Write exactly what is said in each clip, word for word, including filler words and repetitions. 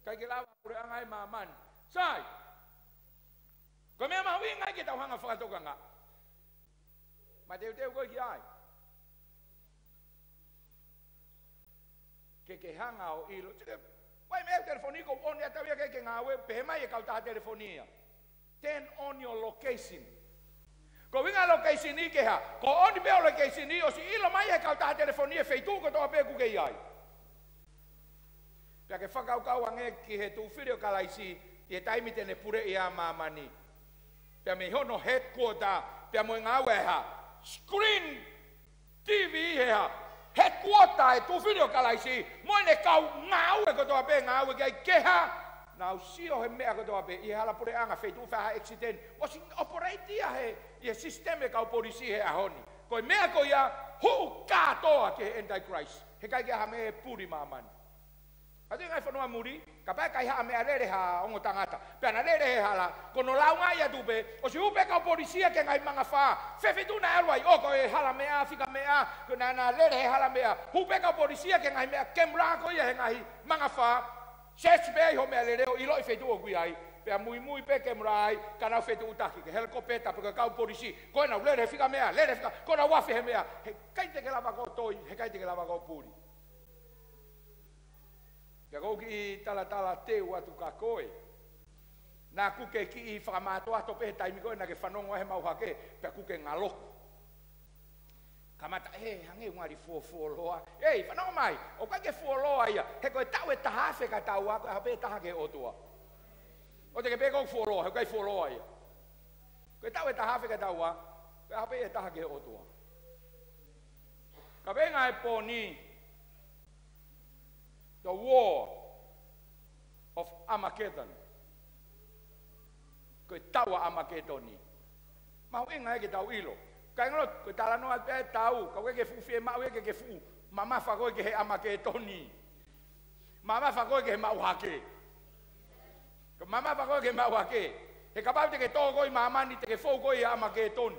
ʻIkai ke lava puleʻanga ʻi māmani. Sai. Ko e meʻa mahuʻinga ia ke tau hanga ʻo fakatokanga. Mateuteu koe ki ai. Ke ke hanga ʻo ʻilo. Tike, ʻoku ʻi ai e meʻa telefoni ʻoku ʻoni ʻatau ia ke ke ngāue, pehē mai e kautaha telefoni ia. Turn on your location. Ko e ʻuhinga location ʻi he hā? Ko e ʻoni pē ʻo location ʻi, ʻosi ʻilo mai he kautaha telefoni e feituʻu kotoa pē ʻoku ke ʻi ai. Pea ke fakakaukau ange ki he tuʻu fili ʻo Kalaisi, ʻi he taimi te ne puleʻi ʻa māmani. Pea mei hono headquarter, pea mo e ngāue ʻa e hā? Screen T V he hā? Headquarter e tuʻu fili ʻo Kalaisi, mo ʻene kau ngāue kotoa pē, ngāue ki ai ke hā? Nau sio he meʻa kotoa pē, ʻi he hala puleʻanga, feituʻu fai ha accident, ʻosi operate ia he, ʻi he system e kau polisi he ʻaho ni. Ko e meʻa ko ia, hū kātoa ki he Antichrist. Heʻikai ke ʻi ai ha meʻa ʻe puli māmani. ʻA e ngaahi fonua muli, kapau ʻe ʻikai ha meʻa, lele ha ongo tangata. Pea na lele he hala, ko hono launga ia tupe, ʻosi hū pē kau polisi ia ki he ngaahi mangafā. Fē feituʻu naʻe ʻalu ai? ʻO ko e hala meʻa, fika meʻa, ko ena na lele he hala meʻa. Hū pē kau polisi ia ki he ngaahi meʻa, kemula ko ia he ngaahi mangafā. Search pē ʻi hoʻo meʻalele ʻo ʻiloʻi feituʻu ʻoku ʻi ai. Pea muimui pē kemula ai, ka nau fetuʻutaki ki he helikopeta, pe ko e kau polisi. Ko ena nau lele he fika meʻa, lele he fika, ko ena nau afe he meʻa. Heʻikai te ke lava ʻo toi, heʻikai te ke lava ʻo puli. Pea ko e kiʻi talatala teu atu kia koe. Naʻa ku ke kiʻi fakamātoato pē he taimi ko ē naʻa ke fanongo ai he maʻu hake, pea ku ke ngalo. Kamata, ē, hangē ʻoku ngali fuofuoloa. Ei, fanongo mai, ʻoku ʻikai ke fuoloa ia. He ko e taʻu ʻe taha afe kia taua, ko e ʻaho pē ʻe taha ki he ʻOtua. ʻOua te ke pehē ʻoku fuoloa, he ʻoku ʻikai fuoloa ia. Ko e taʻu ʻe taha afe kia taua, ko e ʻaho pē ʻe taha ki he ʻOtua. Ka pehē ngaahi pō ni, The War of Armageddon. Ko e tau ʻa ʻAmaketoni. Mahuʻinga ia ke tau ʻilo. Kāinga lotu, ko e talanoa pē ʻa e tau, ka ʻoku ʻikai ke fuʻu fiemaʻu ia ke ke fuʻu mamafa koe ki he ʻAmaketoni. Mamafa koe ki he maʻu hake. Ka mamafa koe ki he maʻu hake. He kapau te ke tō koe ʻi māmani, te ke fou koe ʻi ʻAmaketoni.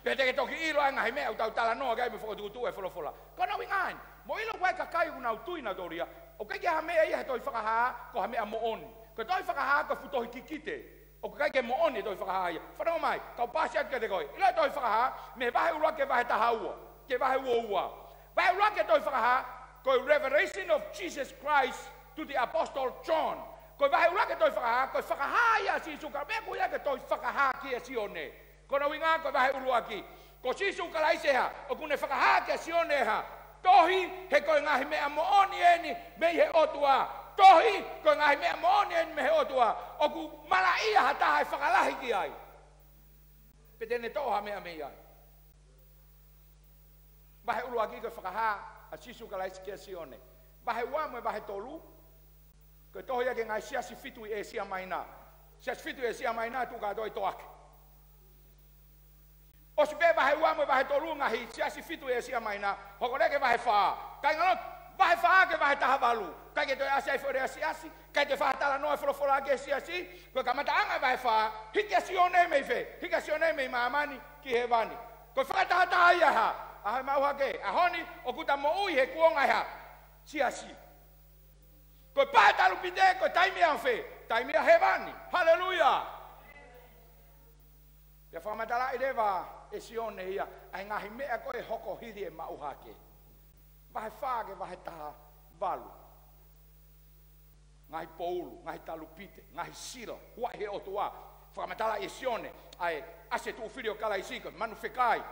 Pea te ke toki ʻilo ai e ngaahi meʻa ʻoku tau talanoa ki ai mo e fokotuʻutuʻu e folofola. Ko hono ʻuhinga eni, mou ʻilo ʻoku ʻi ai e kakai ʻoku nau tui nautolu ia, ʻoku ʻikai ke ʻi ai ha meʻa ia he Tohi Fakahā ko ha meʻa moʻoni. Ko e Tohi Fakahā ko e fuʻu tohi kikite. ʻOku ʻikai ke moʻoni e Tohi Fakahā ia. Fanongo mai, kau pasi atu kiate koe. ʻIlo e Tohi Fakahā, mei he vahe ʻuluaki ki he vahe taha ua, ki he vahe ua ua. Vahe ʻuluaki e Tohi Fakahā, ko e Revelation of Jesus Christ to the Apostle John. Ko e vahe ʻuluaki e Tohi Fakahā, ko e fakahā ia ʻa Sīsū Kalaisi, meʻa ko ia ko e Tohi Fakahā kia Sione. Ko hono ʻuhinga ko e vahe ʻuluaki. Ko Sīsū Kalaisi ē hā, ʻoku ne fakahā kia Sione ē hā. Tohi, he ko e ngaahi meʻa moʻoni eni mei he ʻOtua. Tohi, ko e ngaahi meʻa moʻoni eni mei he ʻOtua. ʻOku malaʻia ha taha ʻe fakalahi ki ai. Pe te ne toʻo ha meʻa mei ai. Vahe ʻuluaki ko e fakahā ʻa Sīsū Kalaisi kia Sione. Vahe ua mo e vahe tolu, ko e tohi ia ki he ngaahi siasi fitu ʻi ʻĒsia Maina. Siasi fitu ʻi ʻĒsia Maina, tuʻu kātoa ʻi Toake. ʻOsi pē vahe ua mo e vahe tolu, ngaahi siasi fitu ʻi ʻĒsia Maina, hoko leva ki he vahe fā. Kāinga lotu, vahe fā ki he vahe taha valu. ʻIkai ke toe ʻasi ai e foʻi lea siasi, ʻikai toe fakatalanoa e folofola ki he siasi, ko e kamataʻanga e vahe fā, hiki ʻa Sione mei fē? Hiki ʻa Sione mei māmani ki hēvani. Ko e fakatahataha ia ē hā, ʻaho e maʻu hake, ʻaho ni ʻoku ta moʻui he kuonga ē hā, siasi. Ko e pā e talupite, ko e taimi ʻa fē? Taimi ʻa hēvani. Haleluia! Pea fakamatalaʻi leva ʻe Sione ia ʻa e ngaahi meʻa ko ē ʻe hoko hili e maʻu hake. Vahe fā ki he vahe taha valu. Ngaahi poulu, ngaahi talupite, ngaahi sila, huaʻi he ʻOtua. Fakamatalaʻi ʻe Sione ʻa e ʻasi e tuʻu fili ʻo Kalaisi, ko e manu fekai.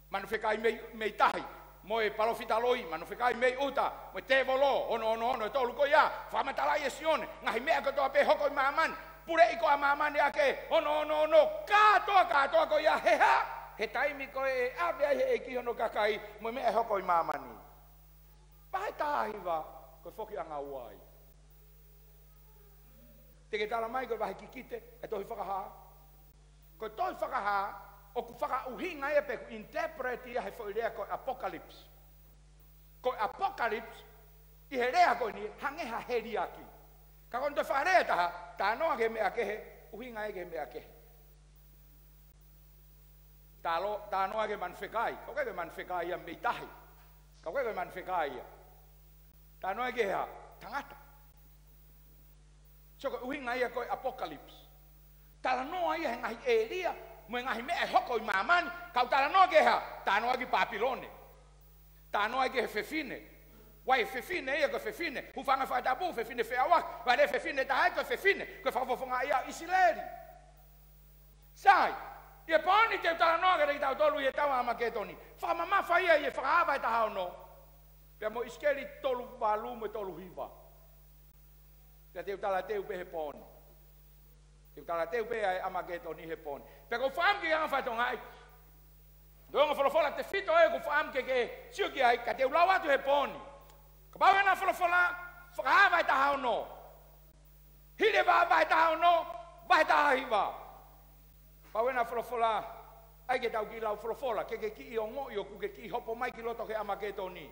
Manu fekai mei, mei tahi, mo e palōfita loi, manu fekai mei ʻuta, mo e tēvolo, ono, ono, ono, e tolu ko ia. Fakamatalaʻi ʻe Sione ngaahi meʻa kotoa pē ʻe hoko ʻi māmani. Puleʻi koā ʻa māmani ʻaki e ono, ono, ono, kātoa, kātoa ko ia, he hā? He taimi ko ē ʻe ʻave ai ʻe he ʻEiki hono kakai mo e meʻa ʻe hoko ʻi māmani. Vahe taha hiva, ko e foki ʻanga ua ia. Te ke tala mai ko e vahe kikite e Tohi Fakahā. Ko e Tohi Fakahā, ʻoku fakaʻuhinga ia pe ʻoku interpret ia he foʻi lea ko e apocalypse. Ko e apocalypse, ʻi he lea ko eni, hangē ha heliaki. Ka ko hono toe fakalea ʻe taha, talanoa ki he meʻa kehe, ʻuhinga ia ki he meʻa kehe. Talo, talanoa ki he manu fekai. Ka ʻoku ʻikai ko e manu fekai ia mei tahi. Ka ʻoku ʻikai ko e manu fekai ia. Talanoa ki he hā? Tangata. Sio, ko e ʻuhinga ia ko e apocalypse. Talanoa ia he ngaahi ʻēlia mo e ngaahi meʻa ʻe hoko ʻi māmani, ka u talanoa ki he hā? Talanoa ki Papilone. Talanoa ki he fefine. Vahe fefine ia, ko e fefine. Hūfanga he fakatapu, fefine feʻauaki. Vahe fefine taha, ko e fefine. Ko e fakafofongaʻi ʻa ʻIsileli. Sai, ʻi he pō ni te u talanoa kiate kitautolu ʻi he tau ʻa ʻAmakētoni. Fakamamafa ia ʻi he Fakahā vahe taha ono. Pea mo ʻIsikeli tolu valu mo e tolu hiva. Pea te u talateu pē he pō ni. Te u talateu pē ʻa e ʻAmakētoni he pō ni. Pea ʻoku ou fakaʻamu ke anga fatongia ai. Ko e ongo folofola tefito ē ʻoku ou fakaʻamu ke ke sio ki ai, ka te u lau atu he pō ni. Kapau ʻe ʻi ai ha folofola, Fakahā vahe taha ono. Hili e vahe, vahe taha ono, vahe taha hiva. Kapau ʻe ʻi ai ha folofola, ʻai ke tau kiʻi lau folofola, ke ke kiʻi ongoʻi ʻoku ke kiʻi hopo mai ki loto ki he ʻAmakētoni.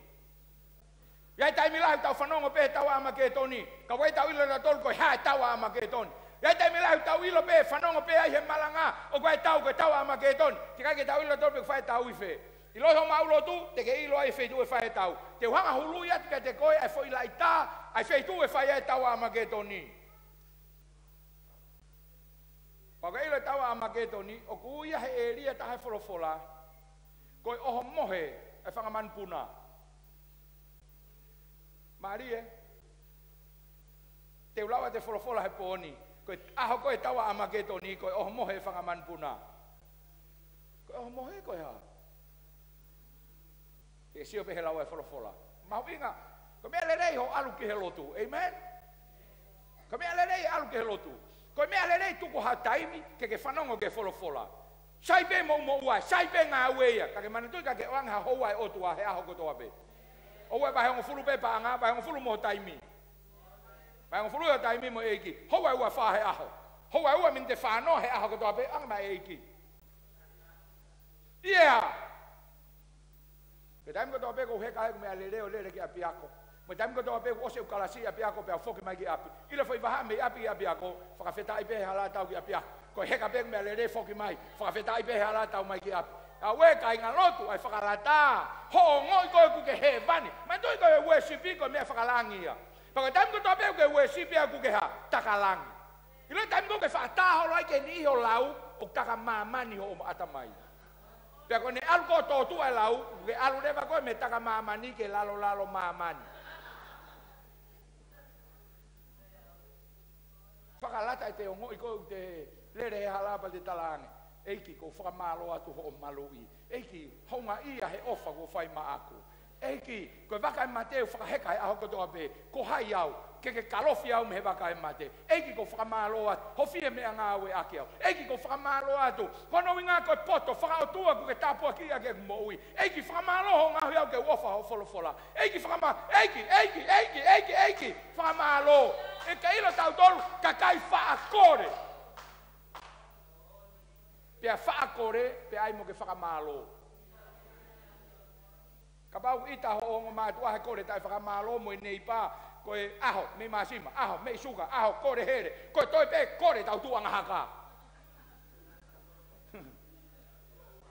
ʻI ai taimi lahi ʻoku tau fanongo pē he tau ʻa ʻAmakētoni, ka ʻoku ʻikai ke tau ʻilo ʻe tautolu ko e hā e tau ʻa ʻAmakētoni. ʻI ai taimi lahi ʻoku tau ʻilo pē, fanongo pē ai he malanga, ʻoku ʻi ai e tau, ko e tau ʻa ʻAmakētoni. Teʻeki ai ke tau ʻilo ʻe tautolu pe ʻoku fai e tau ʻi fē. ʻIloʻi hoʻo maʻu lotu, te ke ʻilo ai e feituʻu ʻe fai ai e tau. Te u hanga ʻo ului atu kiate koe ʻa e foʻi laʻitā ʻa e feituʻu ʻe fai ai e tau ʻa ʻAmakētoni. Pea ʻoku ke ʻilo e tau ʻa ʻAmakētoni, ʻoku ui ia he ʻēlia taha he folofola ko e ʻohomohe ʻa e fanga manupuna. Mālie, te u lau atu e folofola he pō ni, ko e ʻaho ko e tau ʻa ʻAmakētoni, ko e ʻohomohe ʻa e fanga manupuna. Ko e ʻohomohe ko e hā? Ke sio pē he lau ʻa e folofola. Mahuʻinga, ko e meʻa lelei hoʻo ʻalu ki he lotu. ʻĒmeni? Ko e meʻa lelei ʻalu ki he lotu. Ko e meʻa lelei tuku ha taimi ke ke fanongo ki he folofola. Sai pē moʻumoʻua, sai pē ngāue ia, ka ke manatuʻi ka ke ʻoange ha houa ʻa e ʻOtua he ʻaho kotoa pē. ʻOua ʻe vahehongofulu pē paʻanga, vahehongofulu mo e taimi. Vahehongofulu ʻa e taimi mo e ʻEiki. Houa ʻe ua fā he ʻaho. Houa ʻe ua miniti fā noa he ʻaho kotoa pē, ʻoange maʻa e ʻEiki. ʻIo. Ko e taimi kotoa pē ʻoku ou heka ai ʻoku meʻa lelei ʻo lele ki ʻapiako. Mo e taimi kotoa pē ʻoku ʻosi ʻeku kalasi ʻi ʻapiako pea u foki mai ki ʻapi. ʻIlo e foʻi vahaʻa mei ʻapi ki ʻapiako, fakafetaʻi pē he hala tau ki ʻapiako. Ko e heka pē ʻoku meʻa lelei foki mai, fakafetaʻi pē he hala tau mai ki ʻapi. ʻA e kāinga lotu, ʻa e fakalata, hoʻo ongoʻi koe ʻoku ke hēvani. Manatuʻi ko e worship ko e meʻa fakalangi ia. Pea ko e taimi kotoa pē ʻoku ke worship ia ʻoku ke hā? Taka langi. ʻIlo e taimi ko ē ʻoku ke faʻa tā holo ai ki he niʻihi ʻo lau, ʻoku taka māmani hoʻo ʻatamai. Pea ko ʻene ʻalu ko ē ʻo tōtuʻa e lau, ʻoku ke ʻalu leva koe mei he taka māmani ki he lalolalo māmani. Fakalata ʻete ongoʻi koe ʻoku te lele he hala pea te talaange, ʻEiki, ʻoku ou fakamālō atu hoʻo maluʻi. ʻEiki, houngaʻia he ʻofa kuo fai maʻaku. ʻEiki, ko e vaka ʻe mate ʻoku fakaheka he ʻaho kotoa pē, ko hai au, ke ke kalofi au mei he vaka ʻe mate. ʻEiki, ʻoku ou fakamālō atu hoʻo fie meʻangāueʻaki au. ʻEiki, ʻoku ou fakamālō atu, ko hono ʻuhinga ko e poto fakaʻotua ʻoku ke tāpuakiʻi ʻaki ʻeku moʻui. ʻEiki, fakamālō hoʻo ngaohi au ke u ʻofa hoʻo folofola. ʻEiki, fakama-, ʻEiki, ʻEiki, ʻEiki, ʻEiki, ʻEiki, fakamālō. ʻE ke ʻilo tautolu, kakai faʻa kole. Pea faʻa kole, pea ʻai mo ke fakamālō. Kapau ʻita hoʻo ongo mātuʻa he kole taʻe fakamālō mo e neipa, ko e ʻaho mei māsima, ʻaho mei suka, ʻaho kole hele, ko e toe pē kole tau tuʻu ʻanga haka.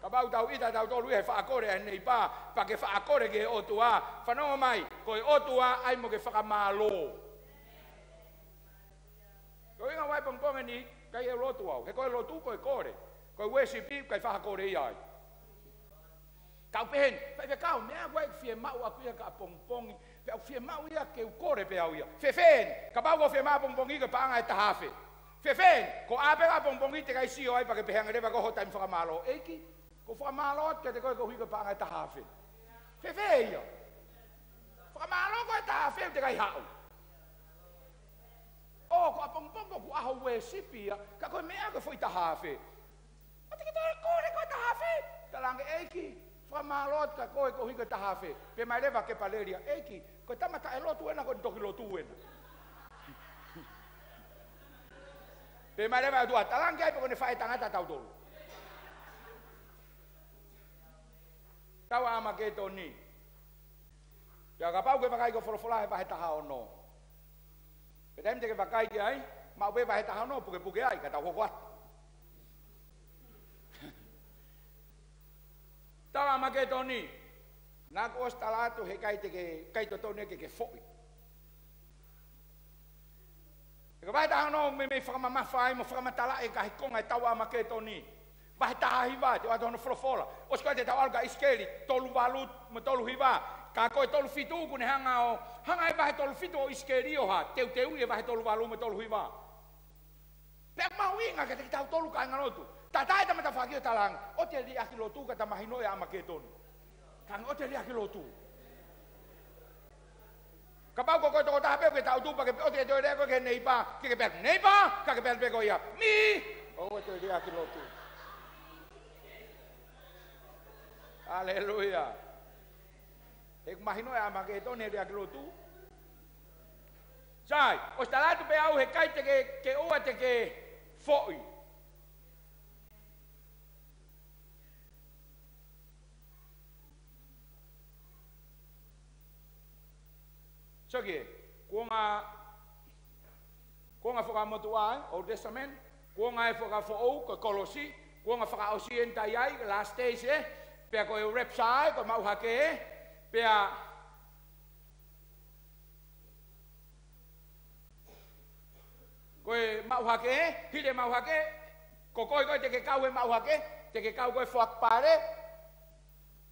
Kapau tau ʻita tautolu ʻi he faʻa kole ʻa e neipa, pea ke faʻa kole ki he ʻOtua, fanongo mai, ko e ʻOtua ʻai mo ke fakamālō. Ko e ʻuhinga ʻoku ʻi ai e pongipongi ni, ʻikai ke u lotu au. He ko e lotu ko e kole. Ko e worship ʻikai faʻa kole ia ai. Kau pehē ni, faifekau, meʻa ʻoku ʻikai fiemaʻu ʻaku ia ka pongipongi. Pea ʻoku fiemaʻu ia ke u kole pē au ia. Fēfē ni, kapau ʻoku fiemaʻu pongipongi ko e paʻanga ʻe taha afe. Fēfē ni, ko e ʻā pē ka pongipongi teʻeki ai sio ai pea ke pehē ange leva ko hoʻo taimi fakamālō. ʻEiki, ʻoku ou fakamālō atu kiate koe koeʻuhi ko e paʻanga ʻe taha afe. Fēfē ia? Fakamālō ko e taha afe teʻeki ai haʻu. ʻO, ko ʻapongipongi ko ʻeku ʻaho worship ia, ka ko e meʻa ko e foʻi taha afe. ʻOua te ke toe kole ko e taha afe. Talaange ʻEiki, fakamālō atu kiate koe koeʻuhi ko e taha afe. Pehē mai leva Kepa Lelia, ʻEiki, ko e tama taʻelotu ena ko ʻene toki lotu ena. Pehē mai leva ʻOtua, talaange ai pe ko ʻene faʻētangata tautolu. Tau ʻa ʻAmakētoni. Pea kapau ʻoku ke vakai ki he folofola he vahe taha ono. Pea taimi te ke vakai ki ai, maʻu pē vahe taha ono, pukepuke ai, ka tau hoko atu. Tau ʻa ʻAmakētoni. Naʻa ku ʻosi tala atu heʻikai te ke, ʻikai totonu ke ke foʻi. Ko e vahe taha ono, meimei fakamamafa ai mo fakamatalaʻi e ngaahi konga ʻetau ʻAmaketoni. Vahe taha hiva, te u ʻoatu hono folofola. ʻOsi ko ia te tau ʻalu kia ʻIsikeli tolu valu mo e tolu hiva. Ka ko e tolu fitu ʻoku ne hanga ʻo, hanga e vahe tolu fitu ʻo ʻIsikeli ʻo hā, teuteuʻi e vahe tolu valu mo e tolu hiva. Pea mahuʻinga kiate kitautolu kāingalotu. Tatae tamata fakio talang, ʻoua te liʻaki lotu ka ta mahinoʻi ʻa ʻAmaketoni. Ka ʻoua te liʻaki lotu. Kapau ko koe tokotaha pē ʻoku ke tautupa ke ʻoua te ke toe lea koe ki he neighbor, ke ke pehē, "Neighbor," ka ke pehē pē ko ia, "Me." ʻOua te liʻaki lotu. Haleluia. He ʻoku mahinoʻi ʻa ʻAmaketoni he liʻaki lotu. Sai, ʻosi tala atu pē au he ʻikai te ke, ke ʻoua te ke foʻi. Sio ki he, kuonga, kuonga fakamotuʻa, ē, Old Testament, kuonga e fakafoʻou, ko e kolosi, kuonga fakaʻosi eni tai ai, last days, ē, pea ko e rapture, ē, ko e maʻu hake, ē, pea ko e maʻu hake, hili e maʻu hake, ko koe ko ē te ke kau he maʻu hake, te ke kau ko ē foaki pale.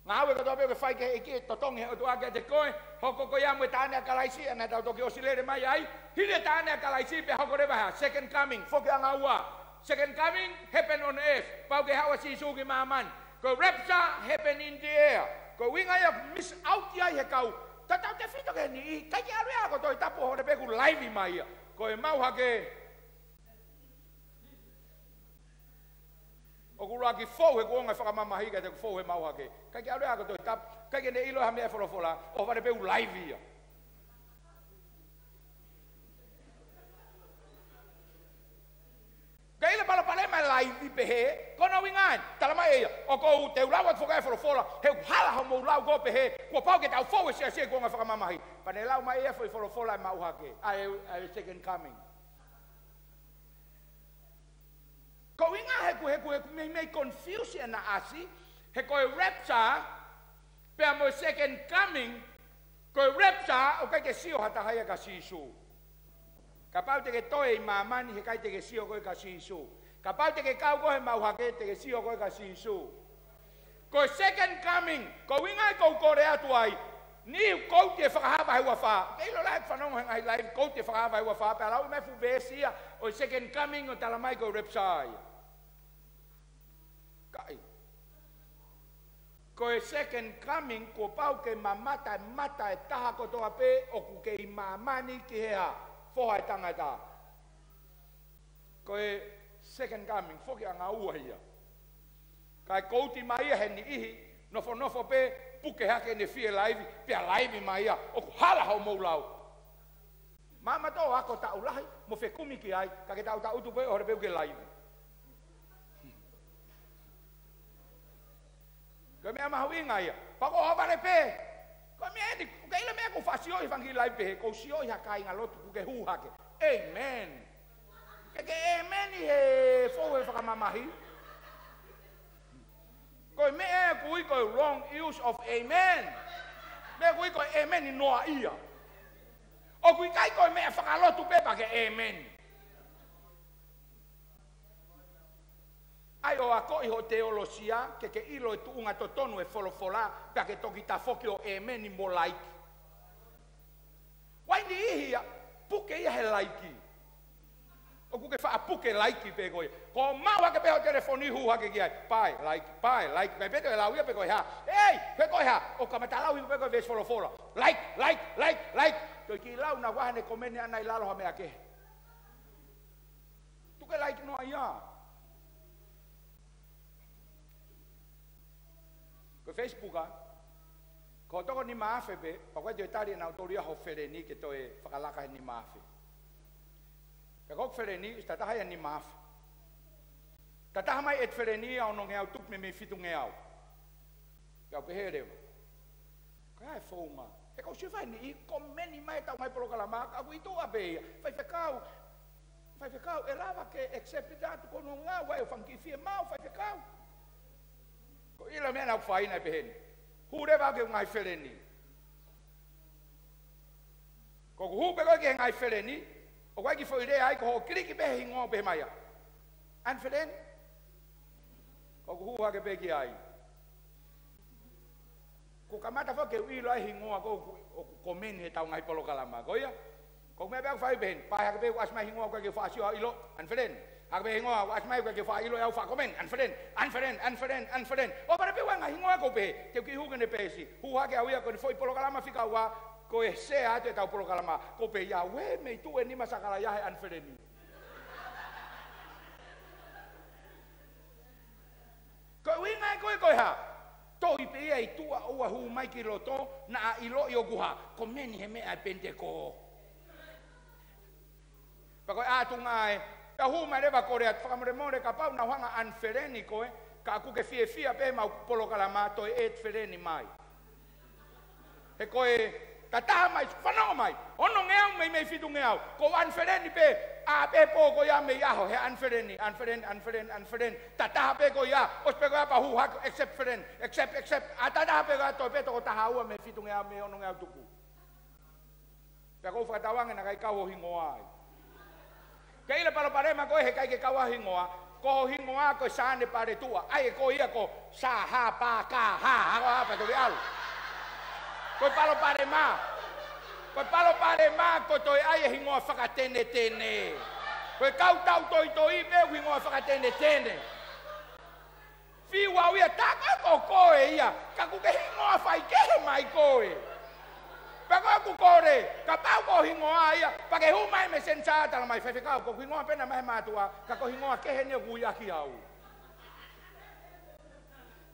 Ngāue kotoa pē ʻoku ke fai ki he ʻEiki, totongi he ʻOtua kiate koe, hoko ko ia mo e taʻane ʻa Kalaisi, ʻa ia naʻa tau toki ʻosi lele mai ai, hili e taʻane ʻa Kalaisi, pea hoko leva ha second coming, foki ʻanga ua. Second coming, happen on earth, pau ke haʻu ʻa Sīsū ki māmani. Ko e rapture, happen in the air. Ko e ʻuhinga ia ʻoku miss out ia ʻe he kau tatau tefito ki he niʻihi, ʻikai ke ʻalu ia ko Tohi Tapu, hoko pē ʻoku live mai ia. Ko e maʻu hake. ʻOku ʻuluaki fou he kuonga fakamamahi ka te ʻoku fou he maʻu hake. ʻIkai ke ʻalu ia ko Tohi Tapu, ʻikai ke ne ʻilo ha meʻa folofola, ʻohovale pē ʻoku live ia. Ka ʻi he palopalema e live pehē, ko hono ʻuhinga ē, tala mai ʻe ia, ʻoku ou teu lau atu foki e folofola, he ʻoku hala hoʻomou lau ko ē pehē, kuo pau ke tau fou he siasi he kuonga fakamamahi. Pea ne lau mai ʻe ia foʻi folofola e maʻu hake, ʻa e, ʻa e second coming. Ko e ʻuhinga he ʻoku, he ʻoku, he ʻoku meimei confuse ʻena ʻasi, he ko e rapture, pea mo e second coming, ko e rapture, ʻoku ʻikai ke sio ha taha ia kia Sīsū. Kapau te ke toe ʻi māmani, he ʻikai te ke sio koe kia Sīsū. Kapau te ke kau koe he maʻu hake, te ke sio koe kia Sīsū. Ko e second coming, ko e ʻuhinga ia ʻoku ou kole atu ai, ni ʻoku ou te fakahā vahe ua fā. Ke ʻilo lahi e fanongo he ngaahi live, ʻoku ou te fakahā vahe ua fā, pea lau mai e fuʻu veesi ia ʻo e second coming ʻo tala mai ko e rapture ia. Kae. Ko e second coming, kuo pau ke mamata e mata ʻe taha kotoa pē ʻoku kei ʻi māmani ki he hā, Foha ʻo e tangata. Ko e second coming, foki ʻanga ua ia. Kae kouti mai ia he niʻihi, nofonofo pē, puke hake ʻene fie live, pea live mai ia, ʻoku hala hoʻomou lau. Māmani ʻoku ako taʻu lahi, mo fekumi ki ai, ka ke taʻutaʻutu pē, ʻohovale pē ʻoku ke live. Ko e meʻa mahuʻinga ia, pea ʻoku ʻohovale pē. Ko e meʻa eni, ʻoku ke ʻilo e meʻa ʻoku ou faʻa sioʻi he fanga kiʻi live pehē, ʻoku ou sioʻi ha kāingalotu, ʻoku ke hū hake. Amen. Ke ke amen he fou he fakamamahi. Ko e meʻa ʻoku ui ko e wrong use of amen. Meʻa ʻoku ui ko e amen noaʻia. ʻOku ʻikai ko e meʻa fakalotu pē pea ke amen. ʻAi ʻo akoʻi hoʻo teolosia, ke ke ʻilo e tuʻunga totonu e folofola, pea ke toki tafoki ʻo amen mo laiki. Ko e niʻihi ia, puke ia he laiki. ʻOku ke faʻa puke laiki pē koe. Ko e maʻu hake pē hoʻo telefoni hū hake ki ai. Pā e laiki, pā e laiki. Pea pē toe lau ia pē ko e hā. Ei, pē ko e hā. ʻOku kamata lau hifo pē ko e veesi folofola. Laiki, laiki, laiki, laiki. Toe kiʻi lau naʻa ʻoku ʻi ai haʻane komeni ʻana ʻi lalo ha meʻa kehe. Tuku e laiki noaʻia. Ko e Facebook ā, ko e toko nima afe pē, pea ʻoku ʻikai te u tali ʻe nautolu ia hoʻo feleni ke toe fakalaka he nima afe. Ka ko hoku feleni, ʻosi tataha ia nima afe. Tataha mai e feleni ia onongeau tupu meimei fitungeau. Pea u pehē leva. Ko e hā e founga. He ʻoku ou sio fai ni, ʻi komeni mai ʻetau ngaahi polokalama, ka ʻoku ʻi tuʻa pē ia. Faifekau, faifekau, ʻe lava ke accept atu ko hono ʻuhinga ʻoku ʻi ai e fanga kiʻi fiemaʻu, faifekau. Ko e ʻilo e meʻa naʻa ku fai naʻe pehē ni. Hū leva au ki he ngaahi feleni. Ko ʻeku hū pē ko ē ki he ngaahi feleni, ʻOku ʻai ki foʻi lea ai, ko hoʻo kiliki pē he hingoa pē mai ia. Unfriend? Ko ʻeku hū hake pē ki ai. Kuo kamata foki ke u ʻilo ai hingoa ko ē ʻoku, ʻoku komeni he ʻetau ngaahi polokalama. Ko ia? Ko e meʻa pē ʻoku fai pē heni. Pā hake pē ʻoku ʻasi mai hingoa ʻoku ʻikai ke u faʻa sio ʻilo. Unfriend. Hake pē hingoa ʻoku ʻasi mai ʻoku ʻikai ke u faʻa ʻilo ʻe au, faʻa komeni. Unfriend, unfriend, unfriend, unfriend. ʻO pehē pē ʻoku ʻi ai e ngaahi hingoa ʻoku ou pehē, te u kiʻi hū ki heʻene peesi. Hū hake au ia ko eni foʻi polokalama fika ua, ko e sea atu ʻetau polokalama. Ko e pehē ia, uē, mei tuʻu e nima Sakalaia he unfriend. Ko e ʻuhinga ia ko ē ko e hā? Toi pē ia ʻi tuʻa ʻoua hū mai ki loto, naʻa ʻiloʻi ʻoku hā? Komeni he meʻa ʻa e Penitekosi. Pea ko e ʻātunga ē, ka hū mai leva kole atu, fakamolemole kapau naʻa ku hanga ʻo unfriend koe, ka ʻoku ke fiefia pē he ʻemau polokalama, toe add friend mai. He ko e, ta taha mai, fanongo mai. Onongeau mei, mei fitungeau. Ko e unfriend pē, ʻā pē pō ko ia mei ʻaho, he unfriend, unfriend, unfriend, unfriend. Ta taha pē ko ia, ʻosi pē ko ia pea hū hake, accept friend, accept, accept. ʻA ta taha pē ko ia, toe pē toko taha ua mei fitungeau, mei onongeau tuku. Pea ʻoku ou fakatauange naʻa ʻikai kau ho hingoa ai. Ke ʻilo e palopalema ko ē he ʻikai ke kau ho hingoa, ko ho hingoa ko e Sane Paletuʻa. ʻAi ē ko ia ko Sa Ha Pa Ka Ha, ha ko ha pa toki ʻalu. Ko e palopalema. Ko e palopalema ko e toe ʻai e hingoa fakatenetene. Ko e kau tau toitoi pē ʻoku hingoa fakatenetene. Fiu au ia, tā ko ē ko koe ia, ka ʻoku ke hingoa faikehe mai koe. Pea ko ʻeku kole, kapau ko ho hingoa ia, pea ke hū mai he Messenger, tala mai, Faifekau, ko hoku hingoa pē ena mai he mātuʻa, ka ko e hingoa kehe eni ʻoku ui ʻaki au.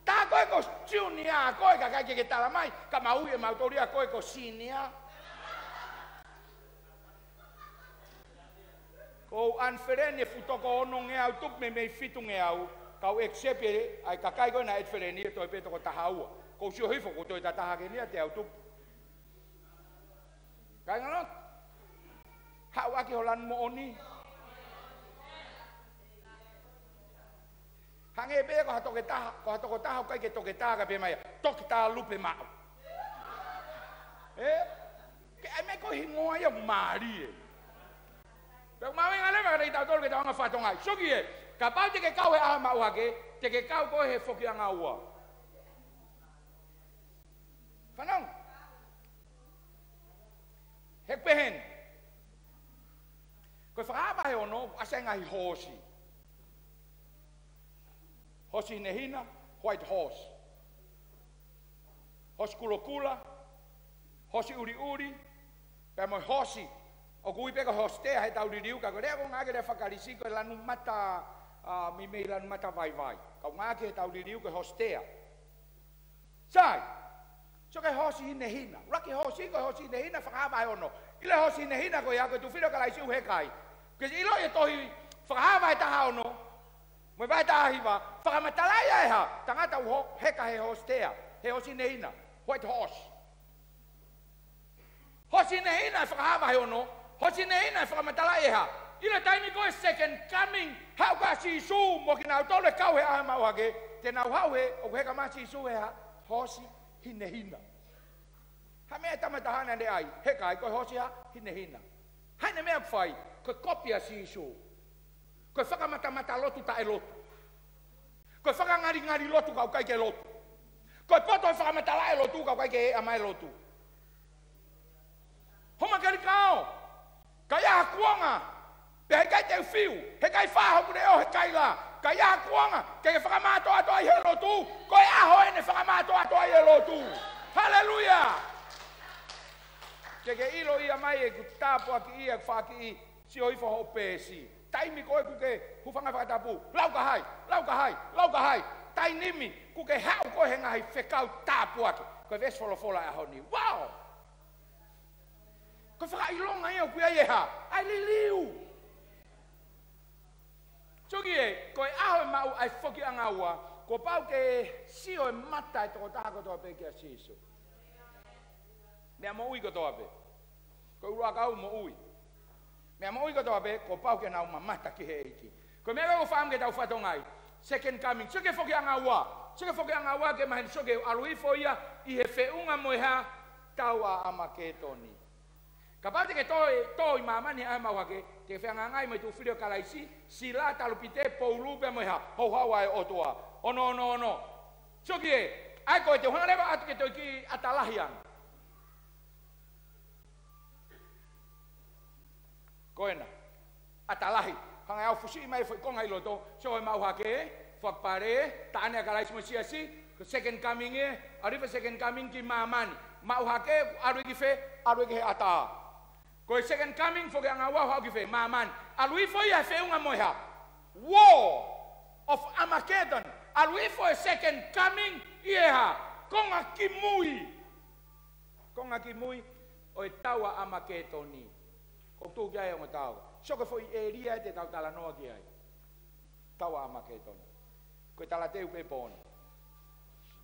Tā ko ē ko Junior koe, ka ʻikai ke ke tala mai, ka mau ui ʻe mautolu ia koe ko Senior. Ko e unfriend e fuʻu toko onongeau tupu mei, mei fitungeau, ka u accept ē, ʻa e kakai ko ē naʻe add friend ē toe pē toko taha ua. Ko u sio hifo, ko e toe ta taha hake eni ia teau tupu. Kāinga lotu. Haʻu ʻaki ho lanu moʻoni. Hangē pē ko ha toketā, ko ha toketā ʻoku ʻikai ke toketā ka pehē mai ia, Toketā Lupe Maʻu. Ē? Ke ʻai mai ko e hingoa ia mālie. Pea ʻoku mahuʻinga leva kiate kitautolu ke tau hanga ʻo fatongia. Sio ki ai, kapau te ke kau he ʻaho e maʻu hake, te ke kau koe he fokiʻanga ua. Fanongo. He pehē ni. Ko e Fakahā vahe ono, ʻoku ʻasi ai e ngaahi hoosi. Hoosi hinehina, white horse. Hoosi kulokula, hoosi ʻuliʻuli, pea mo e hoosi ʻoku ui pē ko e hoosi tea heʻetau liliu, ka ko e lea ʻoku ngāueʻaki e lea faka-Kalisi ko e lanu mata, ā, meimei lanu mata vaivai. Ka ʻoku ngāueʻaki heʻetau liliu ko e hoosi tea. Sai. Sio ki he hoosi hinehina. ʻUluaki hoosi ko e hoosi hinehina, Fakahā vahe ono. ʻIlo e hoosi hinehina ko ia ko e tuʻu fili ʻo Kalaisi ʻoku heka ai. Ke ʻiloʻi e tohi Fakahā vahe taha ono mo e vahe taha hiva, fakamatalaʻi ʻe he tangata ʻoku heka he hoosi tea, he hoosi hinehina, white horse. Hoosi hinehina e Fakahā vahe ono, hoosi hinehina e fakamatalaʻi ʻe he, ʻi he taimi ko e second coming, haʻu ko ē ʻa Sīsū mo kinautolu ʻe kau he ʻaho e maʻu hake, te nau haʻu he, ʻoku heka mai ʻa Sīsū he hoosi hinehina. Ha meʻa ʻe tama taha naʻe ʻai, heka ai ko e hoosi hinehina. Hā ʻene meʻa ʻoku fai, ko e kopi ʻa Sīsū. Ko e fakamatamata lotu taʻe lotu. Ko e fakangalingali lotu ka ʻoku ʻikai ke lotu. Ko e poto e fakamatalaʻi e lotu ka ʻoku ʻikai ke eʻa mai e lotu. Homa kalikao. Ka ʻi ai ha kuonga, pea heʻikai te u fiu, heʻikai fā hoku leʻo he kaila. Ka ʻi ai ha kuonga ke ke fakamātoato ai he lotu, ko e ʻaho eni ʻe fakamātoato ai e lotu. Haleluia! Ke ke ʻilo ia mai ʻeku tāpuakiʻi, ʻeku fakiʻi, sio hifo hoʻo peesi. Taimi ko ē ʻoku ke hūfanga he fakatapu, lau ka hai, lau ka hai, lau ka hai. Taimi ni ʻoku ke haʻu koe he ngaahi fekau tāpuaki. Ko e veesi folofola e ʻaho ni. Wow! Ko e fakaʻilonga ia ʻoku ʻi ai e hā? ʻA e liliu. Sio ki ai, ko e ʻaho e maʻu ai e fokiʻanga ua, kuo pau ke sio e mata e tokotaha kotoa pē kia Sīsū. Meʻa moʻui kotoa pē. Ko e ʻuluʻakau moʻui. Meʻa moʻui kotoa pē, kuo pau ke nau mamata ki he ʻEiki. Ko e meʻa ʻoku ou fakaʻamu ke tau fatongia ai. Second coming. Sio ki he fokiʻanga ua. Sio ki he fokiʻanga ua ke mahino, sio ki he ʻalu hifo ia ʻi he feʻunga mo e hā? Tau ʻa ʻAmakētoni. Kapau te ke tō, tō ʻi māmani ʻa e maʻu hake, te ke fehangahangai mo e tuʻu fili ʻo Kalaisi, sila, talupite, poulu pea mo e hā, houhau ʻa e ʻOtua. Ono, ono, ono. Sio ki hē, ʻa ia ko e te u hanga leva atu ke toe kiʻi ʻata lahi ange. Ko ena. ʻAta lahi. Hanga ʻe au ʻo fusiʻi mai e foʻi konga ʻi loto. Sio, ko e maʻu hake, fakapale, taʻane ʻa Kalaisi mo e siasi, ko e second coming ē, ʻalu hifo e second coming ki māmani. Maʻu hake, ʻalu ia ki fē, ʻalu ia ki he ʻatā. Ko e second coming foki ʻanga ua ʻoku haʻu ki fē, māmani. ʻAlu hifo ia he feʻunga mo e hā? War of Armageddon. ʻAlu hifo e second coming ʻi he hā? Konga kimui. Konga kimui ʻo e Tau ʻa ʻAmaketoni. ʻOku tuʻu ki ai e ongo tau. Sio ko e foʻi ʻēlia ē te tau talanoa ki ai. Tau ʻa ʻAmaketoni. Ko e talateu pē pō ni.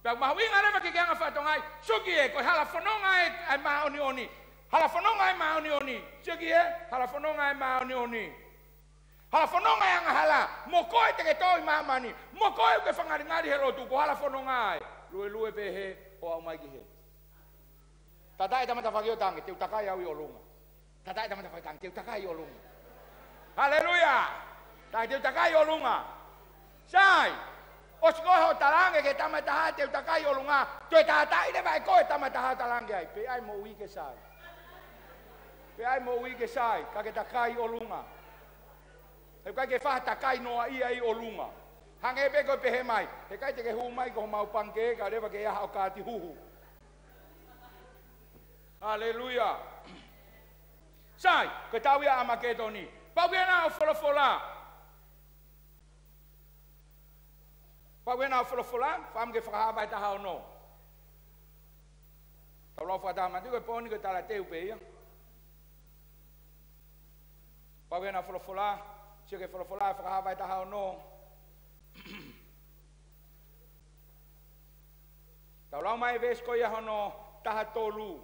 Pea mahuʻinga leva ke ke anga fakatonga ai. Sio ki hē, ko e hala fononga ē ʻa e māʻoniʻoni. Hala fononga ʻa e māʻoniʻoni. Sio ki hē, hala fononga ʻa e māʻoniʻoni. Hala fononga ʻa e angahala, mo koe te ke tō ʻi māmani, mo koe ʻoku ke fakangalingali he lotu, ko e hala fononga ē. Luelue pē hē, ʻo aʻu mai ki hē. Tataʻi e tama tafaʻaki ʻo tangi, te u takai au ʻi ʻolunga. Tataʻi e tama tafaʻaki ʻo tangi, te u takai ʻi ʻolunga. Haleluia! Takai, te u takai ʻi ʻolunga. Sai, ʻosi ko ē hoʻo talaange ki he tama ʻe taha te u takai ʻi ʻolunga, toe tataʻi leva ʻe koe e tama ʻe taha ʻo talaange ai, pe ʻi ai moʻui ke sai. Pe ʻi ai moʻui ke sai, ka ke takai ʻi ʻolunga. He ʻikai ke fai ha takai noaʻia ʻi ʻolunga. Hangē pē ko e pehē mai, he ʻikai te ke hū mai ki homau pangikē, kae leva ke ʻi ai haʻo kaati huhu. Haleluia. Sai, ko e tau ia ʻa ʻAmaketoni. Pau ke ʻi ai ʻa e folofola. Pau ke ʻi ai ʻa e folofola, fakaʻamu ke Fakahā vahe taha ono. Tau lau fakataha mai, ko e pō ni ko e talateu pē ia. Pau ke ʻi ai ʻa e folofola, sio ki he folofola, Fakahā vahe taha ono. Tau lau mai e veesi ko ia hono taha tolu.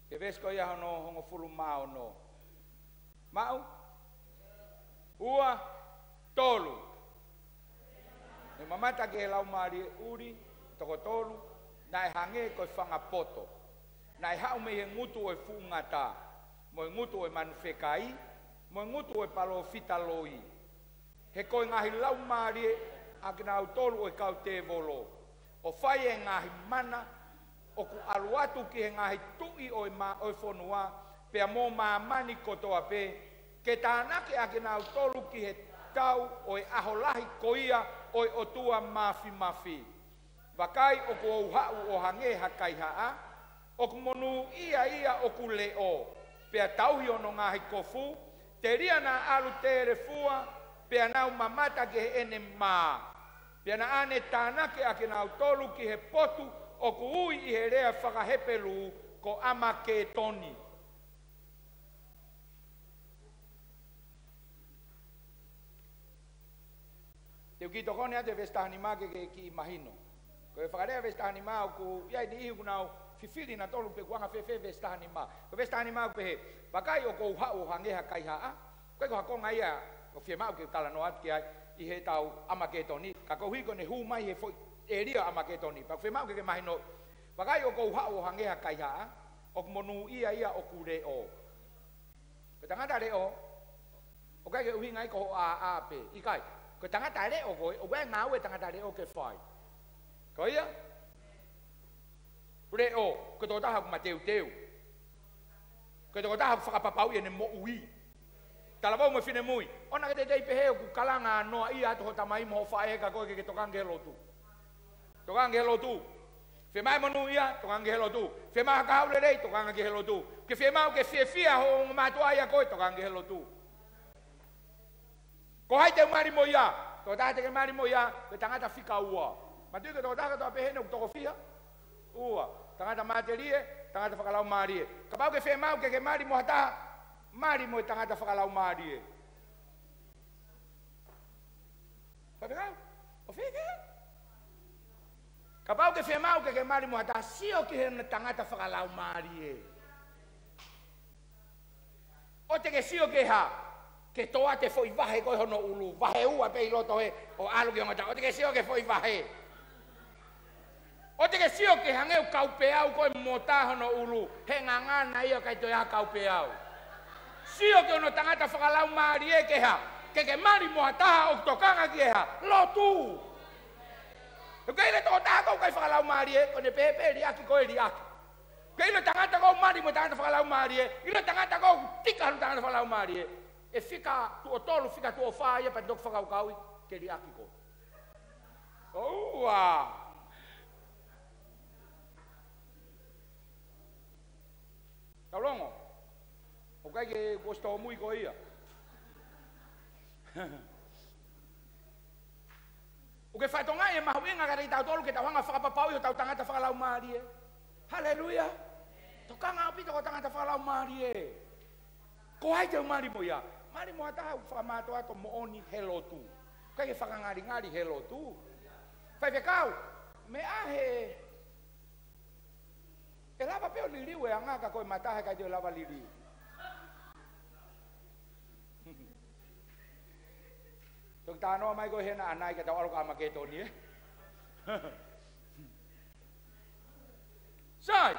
Ki he veesi ko ia hono hongofulu mā ono. Maʻu? Ua, tolu. Ne mamata ki he laumālie ʻuli, toko tolu, naʻe hangē ko e fanga poto. Naʻe haʻu mei he ngutu ʻo e fuʻu ngata, mo e ngutu ʻo e manu fekai, mo e ngutu ʻo e palōfita loi. He ko e ngaahi laumālie ʻa kinautolu ʻo e kau tēvolo, ʻo fai e ngaahi mana, ʻoku ʻalu atu ki he ngaahi tuʻi ʻo e mā-, ʻo e fonua, pea mo māmani kotoa pē, ke tānaki ʻa kinautolu ki he tau ʻo e ʻaho lahi ko ia ʻo e ʻOtua Māfimafi. Vakai ʻoku ou haʻu ʻo hangē ha kaihaʻa, ʻoku monūʻia ia ʻoku leʻo, pea tauhi hono ngaahi kofu, telia naʻa ʻalu telefua, pea nau mamata ki heʻene mā. Pea naʻa ne tānaki ʻa kinautolu ki he potu ʻoku ui ʻi he lea faka-Hepelū ko ʻAmaketoni. Te u kiʻi tokoni atu he veesi taha nima ke, ke kiʻi mahino. Ko e fakalea veesi taha nima ʻoku ʻi ai e niʻihi ʻoku nau fifili nautolu pe ʻoku anga fēfē veesi taha nima. Ko e veesi taha nima ʻoku pehē, vakai ʻoku ou haʻu ʻo hangē ha kaihaʻa. Ko e ko ha konga ia ʻoku fiemaʻu ke talanoa atu ki ai ʻi he tau ʻAmaketoni. Ka koeʻuhi ko ʻene hū mai he foʻi ʻēlia ʻAmaketoni. Pea ʻoku fiemaʻu ke ke mahino. Vakai ʻoku ou haʻu ʻo hangē ha kaihaʻa. ʻOku monūʻia ia ʻoku leʻo. Ko e tangata leʻo, ʻoku ʻikai ke ʻuhinga ia ko hoʻo ʻāʻā pē, ʻikai. Ko e tangata leʻo ko ē, ʻoku ʻi ai e ngāue ʻa e tangata leʻo ke fai. Ko ia? Leʻo, ko e tokotaha ʻoku mateuteu. Ko e tokotaha ʻoku fakapapauʻi ʻene moʻui. Talavou mo e finemui, ʻoua naʻa ke teitei pehē ʻoku kalanga noaʻia atu hoʻo tamai mo hoʻo faʻē ka ko e ke, ke tokanga ki he lotu. Tokanga ki he lotu. Fiemaʻu monūʻia, tokanga ki he lotu. Fiemaʻu ha kahaʻu lelei, tokanga ki he lotu. Ke fiemaʻu ke fiefia hoʻo ongo mātuʻa ʻia koe, tokanga ki he lotu. Ko hai te u mali mo ia? Tokotaha te ke mali mo ia, ko e tangata fika ua. Manatuʻi ko e tokotaha kotoa pē heni ʻoku toko fiha? Ua. Tangata matelie, tangata fakalaumālie. Kapau ke fiemaʻu ke ke mali mo ha taha, mali mo e tangata fakalaumālie. Faifekau? ʻO fekau? Kapau ke fiemaʻu ke ke mali mo ha taha, sio ki he tangata fakalaumālie. ʻOua te ke sio ki he hā, ke toʻa e foʻi vahe ko ē hono ʻulu, vahe ua pē ʻi loto hē, ʻo ʻalu ki he ongo taha, ʻoua te ke sio ki he foʻi vahe. ʻOua te ke sio ke hangē ʻoku kaupeau koe mo tā hono ʻulu, he ngangana ia ʻikai toe ʻi ai ha kaupeau. Sio ki hono tangata fakalaumālie ke hā, ke ke mali mo ha taha ʻoku tokanga ki he hā, lotu. He ʻoku ʻi ai e tokotaha ʻoku ʻikai fakalaumālie, ko ʻene pehē pē liʻaki koe liʻaki. ʻOku ʻi ai e tangata ʻoku mali mo e tangata fakalaumālie, ʻi ai e tangata ʻoku tika hono tangata fakalaumālie. ʻE fika tuʻo tolu, fika tuʻo fā ia pea toki fakakaukauʻi ke liʻaki koe. ʻOua. Tau longo. ʻOku ʻikai ke kuo ʻosi tōmui koe ia. ʻOku ke fakatokangaʻi e mahuʻinga kiate kitautolu ke tau hanga ʻo fakapapauʻi hotau tangata fakalaumālie. Haleluia. Tokanga ʻaupito ki ho tangata fakalaumālie. Ko hai te u mali mo ia? Mali mo ha taha ʻoku fakamātoato moʻoni he lotu. ʻIkai ke fakangalingali he lotu. Faifekau, meʻa he, ʻe lava pē ʻo liliu e anga ka ko e mata he ʻikai te u lava liliu. Toki talanoa mai koe hena ʻanai ka tau ʻalu ki ʻAmaketoni, ē? Sai.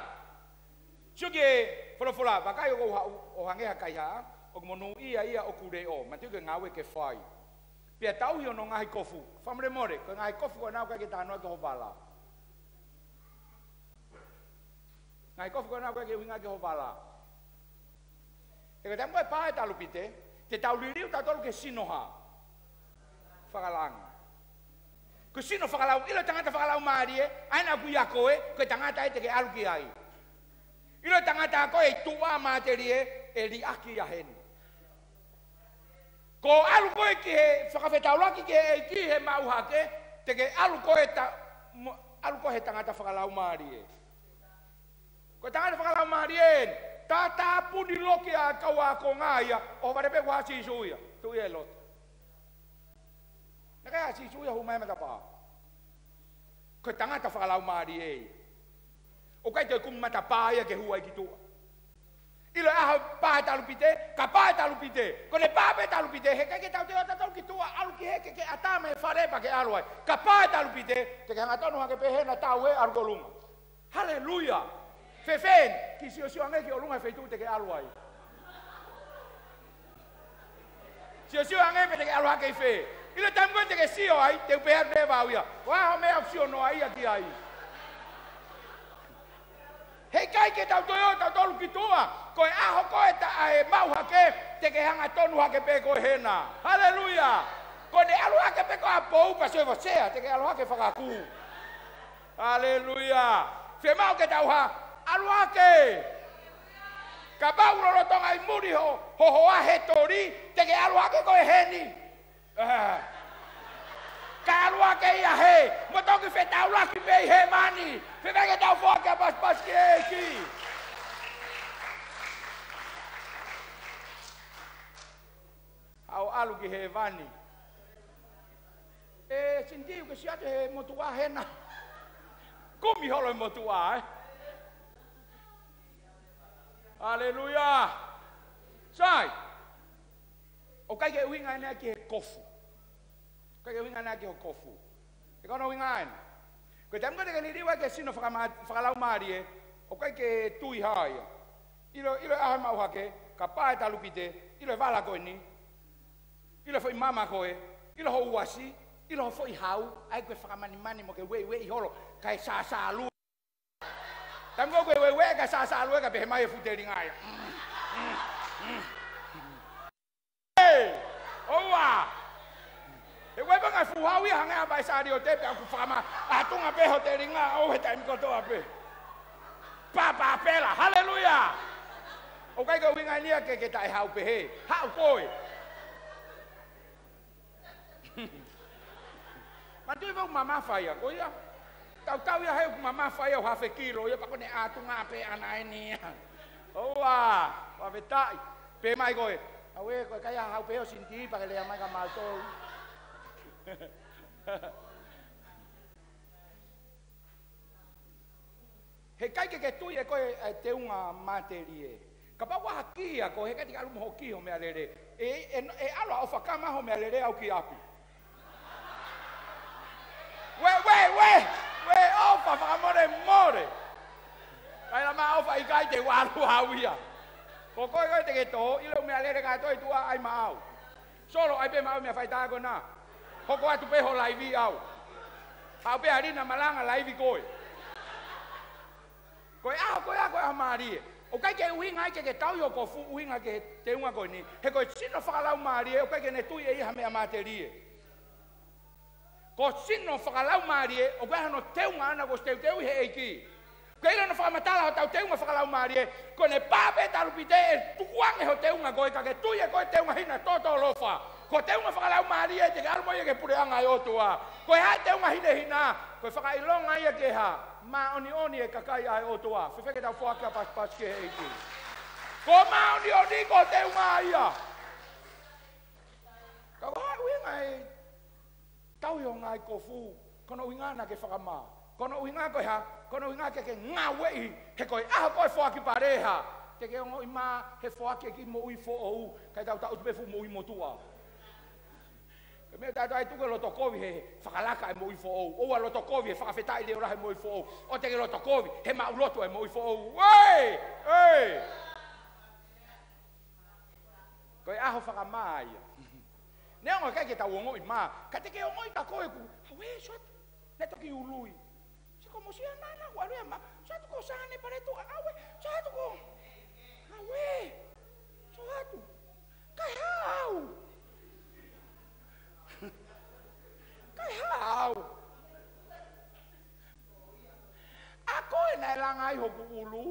Sio ki he folofola, vakai ʻoku ou haʻu ʻo hangē ha kaihaʻa, ʻoku monūʻia ia ʻoku leʻo, manatuʻi ko e ngāue ke fai. Pea tauhi hono ngaahi kofu. Fakamolemole, ko e ngaahi kofu ko ena ʻoku ʻikai ke talanoa ki ho vala. Ngaahi kofu ko ena ʻoku ʻikai ke ʻuhinga ki ho vala. He ko e taimi ko ē pā e talupite, te tau liliu tautolu ki he sino hā? Fakalangi. Ko e sino fakalau, ʻilo e tangata fakalaumālie, ʻa ena ʻoku ʻia koe, ko e tangata ē te ke ʻalu ki ai. ʻIlo e tangata ko ē ʻi tuʻa matelie, ʻe liʻaki ia heni. Ko e ʻalu ko ē ki he fakafetaulaki ki he ʻEiki he maʻu hake, te ke ʻalu ko ē ta-, mo-, ʻalu ko ē he tangata fakalaumālie. Ko e tangata fakalaumālie eni, tātāpuni loki ʻa e kau ākonga ia, ʻo vale pē ʻoku ʻi ai ʻa Sīsū ia, tuʻu ia ʻi loto. Naʻe ʻikai ʻa Sīsū ia hū mai matapā. Ko e tangata fakalaumālie ia. ʻOku ʻikai toe kumi matapā ia ke hū ai ki tuʻa. ʻIlo e ʻaho pā e talupite, ka pā e talupite. Ko ʻene pā pē talupite, he ʻikai ke tau toe ō tautolu ki tuʻa, ʻalu ki hē ke ke ʻatā mei fale pea ke ʻalu ai. Ka pā e talupite, te ke hangatonu hake pē hena tau ē ʻalu ki ʻolunga. Haleluia. Fēfē, kiʻi siosio ange ki ʻolunga he feituʻu te ke ʻalu ai. Siosio ange pe te ke ʻalu hake ʻi fē. ʻIlo e taimi ko ē te ke sio ai, te u pehē atu leva au ia. Ko e hā hoʻo meʻa ʻoku sio noa ia ki ai? He ʻikai ke tau toe ō tautolu ki tuʻa. Ko e ʻaho ko ē ta ʻa e maʻu hake, te ke hangatonu hake pē koe hena. Haleluia. Ko ʻene ʻalu hake pē ko ē ʻapou pea sio ʻi he sea, te ke ʻalu hake fakakū. Haleluia. Fiemaʻu ke tau hā, ʻalu hake. Kapau ʻoku lolotonga ʻi muli ho, ho hoa he toli, te ke ʻalu hake koe heni. Ah. Kae ʻalu hake ia hē, mo toki fetaulaki pē ʻi hēvani. Fēfē ke tau foaki ʻa e pasipasi ki he ʻEiki? Haʻu ʻalu ki hēvani. ʻE, Sini, ʻoku ke sio atu he motuʻa hena? Kumi holo e motuʻa, ē? Haleluia. Sai. ʻOku ʻikai ke ʻuhinga ena ki he kofu. ʻIkai ke ʻuhinga ena ki ho kofu. He ko hono ʻuhinga ena. Ko e taimi ko ē te ke liliu ai ki he sino fakama-, fakalaumālie, ʻoku ʻikai ke tui hā ia. ʻIlo, ʻilo e ʻaho e maʻu hake, ka pā e talupite, ʻilo e vala ko eni. ʻIlo e foʻi mama ko ē, ʻilo ho uasi, ʻilo ho foʻi hau, ʻai ko e fakamanimani mo ke ueʻiueʻi holo, kae sāsālue. Taimi ko ē ʻoku ke ueʻiueʻi kae sāsālue kae pehē mai e fuʻu telinga ia. ʻOua. He ʻoku ʻi ai pē ngaahi fuʻu hau ia hangē ha vaʻe saliote pea ʻoku fakama-, ʻatunga pē ho telinga ʻo he taimi kotoa pē. Pāpāpela, haleluia. ʻOku ʻikai ke ʻuhinga eni ia ke, ke taʻehau pehē. Haʻu koe. Manatuʻi ʻoku mamafa ia, ko ia. Tautau ia he ʻoku mamafa ia ʻo hafe kilo ia pea ko ʻene ʻatunga pē ʻana eni ia. ʻOua, fakafetaʻi. Pehē mai koe. Auē, ko e ʻikai ha hau pehē ʻo Sini pea ke lea mai kia mautolu. He ʻikai ke ke tui ʻe koe e teunga matelie. Kapau ʻoku ʻi ai ha kī ʻia koe, he ʻikai te ke ʻalu mo ho kī ho meʻalele. ʻE, ʻe, ʻe ʻalu ʻo fakama ho meʻalele ʻo aʻu ki ʻapi. Uē, uē, uē, uē, ʻofa, fakamolemole. Kaila ma au fai kai te walu au ia. Ko koe koe te ke tō, ʻilo meʻalele kātoa ʻi tuʻa ʻai maʻau. Solo ʻai pē maʻau meʻa faitā ko ena. Hoko atu pē ho laivi au. Haʻu pē ʻa Lina Malanga laivi koe. Ko e ʻaho ko ia ko e ʻaho mālie. ʻOku ʻikai ke ʻuhinga ai ke ke tauhi ho kofu, ʻuhinga ki he teunga ko eni. He ko e sino fakalaumālie, ʻoku ʻikai ke ne tui ʻe ia ha meʻa matelie. Ko e sino fakalaumālie, ʻoku ʻi ai hano teunga ʻana kuo ʻosi teuteuʻi ʻe he ʻEiki. Ko e ʻilo hono fakamatala hotau teunga fakalaumālie, ko ʻene pā pē talu pē ʻe tukuange ho teunga ko ē ka ke tui ʻe koe teunga hina tōtōlofa. Ko e teunga fakalaumālie te ke ʻalu mo ia ki he puleʻanga ʻo e ʻOtua. Ko e hā e teunga hinehina, ko e fakaʻilonga ia ki he hā, māʻoniʻoni e kakai ʻa e ʻOtua. Fēfē ke tau foaki ʻa e pasipasi ki he ʻEiki. Ko e māʻoniʻoni ko e teunga ia. Ka ko e hā e ʻuhinga e tauhi ho ngaahi kofu, ko hono ʻuhinga naʻa ke fakamā. Ko hono ʻuhinga ko e hā, ko hono ʻuhinga ke ke ngāueʻi, he ko e ʻaho ko e foaki pale hā. Te ke ongoʻi mā he foaki e kiʻi moʻui foʻou, kae tau tau pē fuʻu moʻui motuʻa. Ko e meʻa tatau ai tuku e loto kovi he fakalaka e moʻui foʻou. ʻOua loto kovi he fakafetaʻi leʻo lahi e moʻui foʻou. ʻOua te ke loto kovi he maʻu lotu e moʻui foʻou. Uē! Uē! Ko e ʻaho fakamā ia. Neongo ʻikai ke tau ongoʻi mā, ka te ke ongoʻi ka koe kuo, auē, sio atu. Naʻe toki ului. Sio ko Mosia nana, ua lui a mā. Sio atu ko Sane Paletuʻa, auē, sio atu ko. Auē, sio atu. Kae hā au. Kae hā au. ʻA koe naʻe langa ai hoku ʻulu.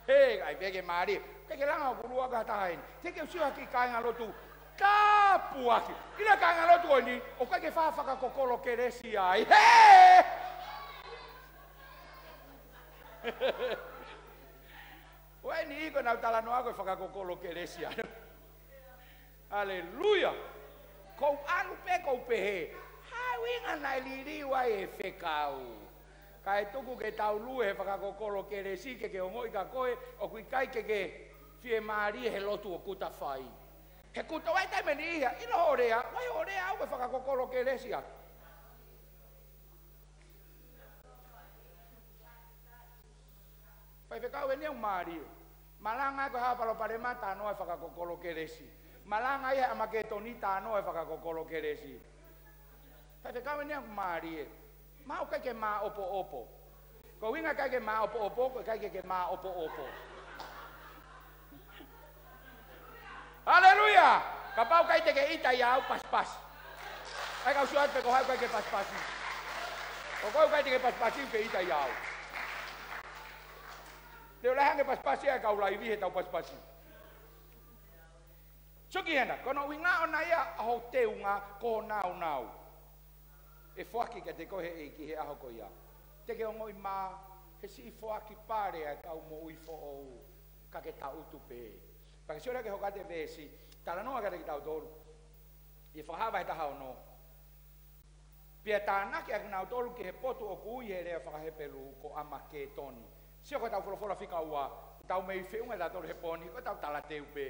He, ʻai pē ke mālie. Ke ke langa hoku ʻulu ʻa ka taha eni. Te ke sio hake kāingalotu. Tāpuaki. ʻIlo kāingalotu ʻo eni, ʻoku ʻikai ke fai ha fakakokolo kelesi ai. He! ʻOua ʻe niʻihi ko ʻenau talanoa ko e fakakokolo kelesi ai. Haleluia. Kou ʻalu pē kou pehē, hā e ʻuhinga naʻe liliu ai e fekau. Kae tuku ke tau lue he fakakokolo kelesi ke ke ongoʻi ka koe, ʻoku ʻikai ke ke fiemālie he lotu ʻoku ta fai. He kuta wai taimi ni ia, ʻilo hoʻo lea, wai hoʻo lea au ko e fakakokolo kelesi atu. Faifekau eni ʻoku mālie. Malanga ko e hā palopalema, talanoa e fakakokolo kelesi. Malanga ia he ʻAmaketoni, talanoa e fakakokolo kelesi. Faifekau eni ʻoku mālie. Mā ʻoku ʻikai ke māʻopoʻopo. Ko e ʻuhinga ʻikai ke māʻopoʻopo, ko e ʻikai ke ke māʻopoʻopo. Haleluia! Kapau ʻikai te ke ʻita ia au pasipasi. ʻAi kau sio atu pe ko hai ʻoku ʻikai ke pasipasi. Ko koe ʻoku ʻikai te ke pasipasi ke ʻita ia au. Te u lahi ange pasipasi ʻa e kau laivi he tau pasipasi. Sio ki hena, ko hono ʻuhinga ʻona ia ʻa ho teunga ko e nāunau. ʻE foaki kiate koe ʻe he ʻEiki he ʻaho ko ia. Te ke ongoʻi mā, he siʻi foaki pale ʻa e kau moʻui foʻou, ka ke tangutu pē. Pea ke sio leva ki he hoko atu e veesi, talanoa kiate kitautolu. ʻI he Fakahā vahe taha ono. Pea tānaki ʻa kinautolu ki he potu ʻoku ui he lea faka-Hepelū ko ʻAmaketoni. Sio ko ʻetau folofola fika ua, tau mei feʻunga tautolu he pō ni, ko ʻetau talateu pē.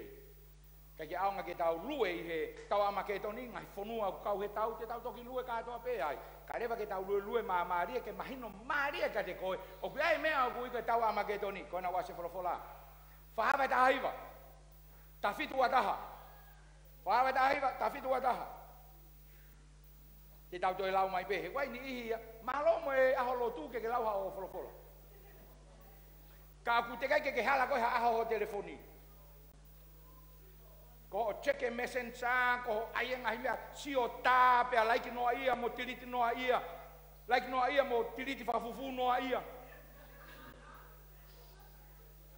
ʻIkai ke ʻaonga ke tau lue ʻi he tau ʻAmaketoni, ngaahi fonua ʻoku kau he tau, te tau toki lue kātoa pē ai. Kae lava ke tau luelue māmālie, ke mahino mālie kiate koe. ʻOku ʻi ai e meʻa ʻoku ui ko e tau ʻAmaketoni, ko ena ʻoku ʻasi e folofola. Fakahā vahe taha hiva. Taha fitu ua taha. Fakahā vahe taha hiva, taha fitu ua taha. Te tau toe lau mai pē, he ʻoku ʻi ai e niʻihi ia, mālō mo e ʻaho lotu ke ke lau haʻo folofola. Ka ʻoku teʻeki ai ke ke hala koe ha ʻaho ho telefoni. Ko hoʻo check e Messenger, ko hoʻo ʻai e ngaahi meʻa, sio tā, pea laiki noa ia, mo tiliti noa ia. Laiki noa ia, mo tiliti fakafufū noa ia.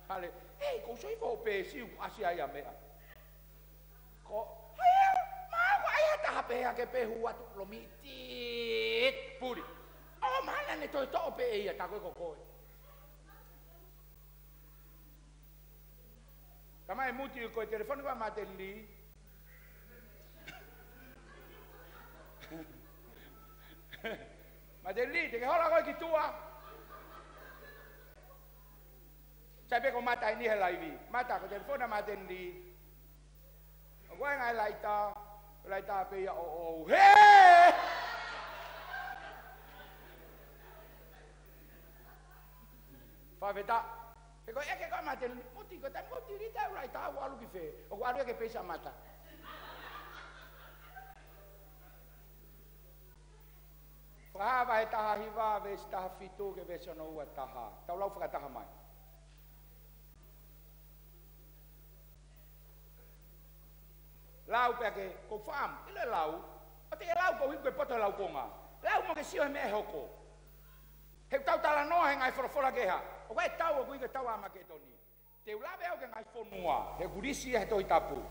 Hale, hei, kou soi ko hoʻo pēsi ʻoku ʻasi ai ʻa e meʻa. Ko, hei, mā ko ai ha taha pē hake pē hū atu lomiʻi tit, puli. ʻO mana ne toe toʻo pē ʻe ia, tā ko e ko koe. Tama e muti ko e telefoni ko ē ʻa Māteni Lī. Māteni Lī, te ke hola koe ki tuʻa. Sai pē ko Mata eni he laivi. Mata, ko e telefoni ʻa Māteni Lī. ʻOku ʻi ai e ngaahi laita, laita pē ia ʻoʻou. Hē! Fakafetaʻi. He ko e ʻeke ko ē ʻa Māteni Lutera, muti ko e taimi ko ē ʻoku tili taʻu lahi taha ʻoku ʻalu ki fē? ʻOku ʻalu ia ki he peisi ʻa Mata. Fakahā vahe taha hiva, veesi taha fitu ki he veesi hono ua taha. Tau lau fakataha mai. Lau pea ke, ʻoku ou fakaʻamu, ʻilo e lau, ʻoua te ke lau koeʻuhi ko e poto e laukonga. Lau mo ke sio he meʻa ʻe hoko. He ʻoku tau talanoa he ngaahi folofola kehe. ʻOku ʻikai ke tau ʻoku ʻikai ke tau ʻa Makedonia. Te u lave au ki he ngaahi fonua, he ʻoku lisi ia he Tohi Tapu.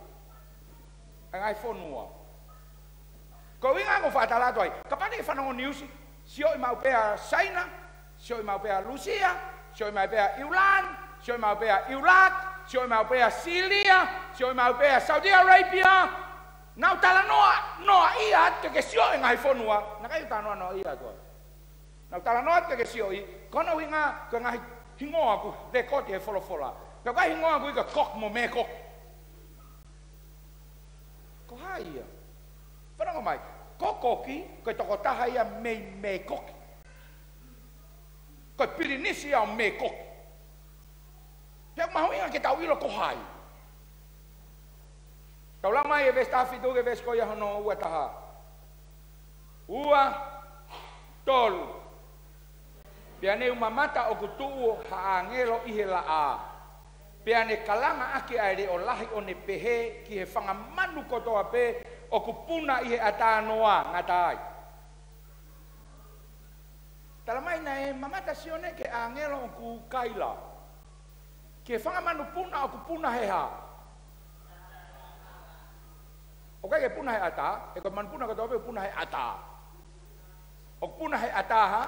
He ngaahi fonua. Ko e ʻuhinga ʻoku ou fakatalanoa atu ai. Kapau te ke fanongo niusi, sioʻi maʻu pē ʻa Saina, sioʻi maʻu pē ʻa Lūsia, sioʻi maʻu pē ʻa ʻIulani, sioʻi maʻu pē ʻa ʻIulaki, sioʻi maʻu pē ʻa Sīlia, sioʻi maʻu pē ʻa Saudi Arabia. Nau talanoa noaʻia atu ke ke sioʻi e ngaahi fonua. Naʻe ʻikai ke talanoa noaʻia atu ai. Nau talanoa atu ke ke sioʻi, ko hono ʻuhinga ko e ngaahi hingoa ʻoku lekooti he folofola. Pea ko e hingoa ʻoku ʻikai ko Koki mo Mekoki. Ko hai ia? Fanongo mai, ko Koki, ko e tokotaha ia mei Mekoki. Ko e pilinisi ia ʻo Mekoki. Pea mahuʻinga ke tau ʻilo ko hai. Tau lau mai e veesi taha fitu ki he veesi ko ia hono ua taha. Ua, tolu. Pea ne u mamata ʻoku tuʻu ha ʻāngelo ʻi he laʻā. Pea ne kalanga ʻaki ʻa e leʻo lahi ʻo ne pehē ki he fanga manu kotoa pē ʻoku puna ʻi he ʻatā noa, ngata ai. Tala mai naʻe mamata ʻa Sione ki he ʻāngelo ʻoku kaila ki he fanga manu puna ʻoku puna he hā? ʻOku ʻikai ke puna he ʻatā, he ko e manu puna kotoa pē ʻoku puna he ʻatā. ʻOku puna he ʻatā hā?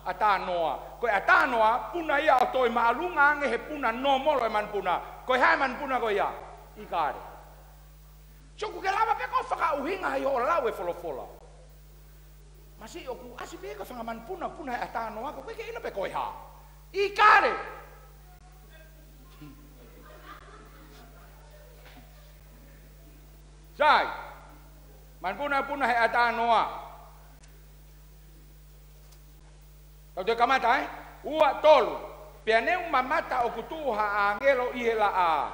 ʻAtā noa. Ko e ʻatā noa, puna ia ʻo toe māʻolunga ange he puna nōmolo e manu puna. Ko e hā e manu puna ko ia? ʻIkale. Sio, ʻoku ke lava pē koe ʻo fakaʻuhinga ʻi hoʻo lau e folofola. Masiʻi, ʻoku ʻasi pē ko e fanga manu puna, puna he ʻatā noa, ko ē ke ʻilo pē ko e hā. ʻIkale. Sai. Manu puna, puna he ʻatā noa. Tau toe kamata, ē? Ua, tolu. Pea ne u mamata ʻoku tuʻu ha ʻāngelo ʻi he laʻā.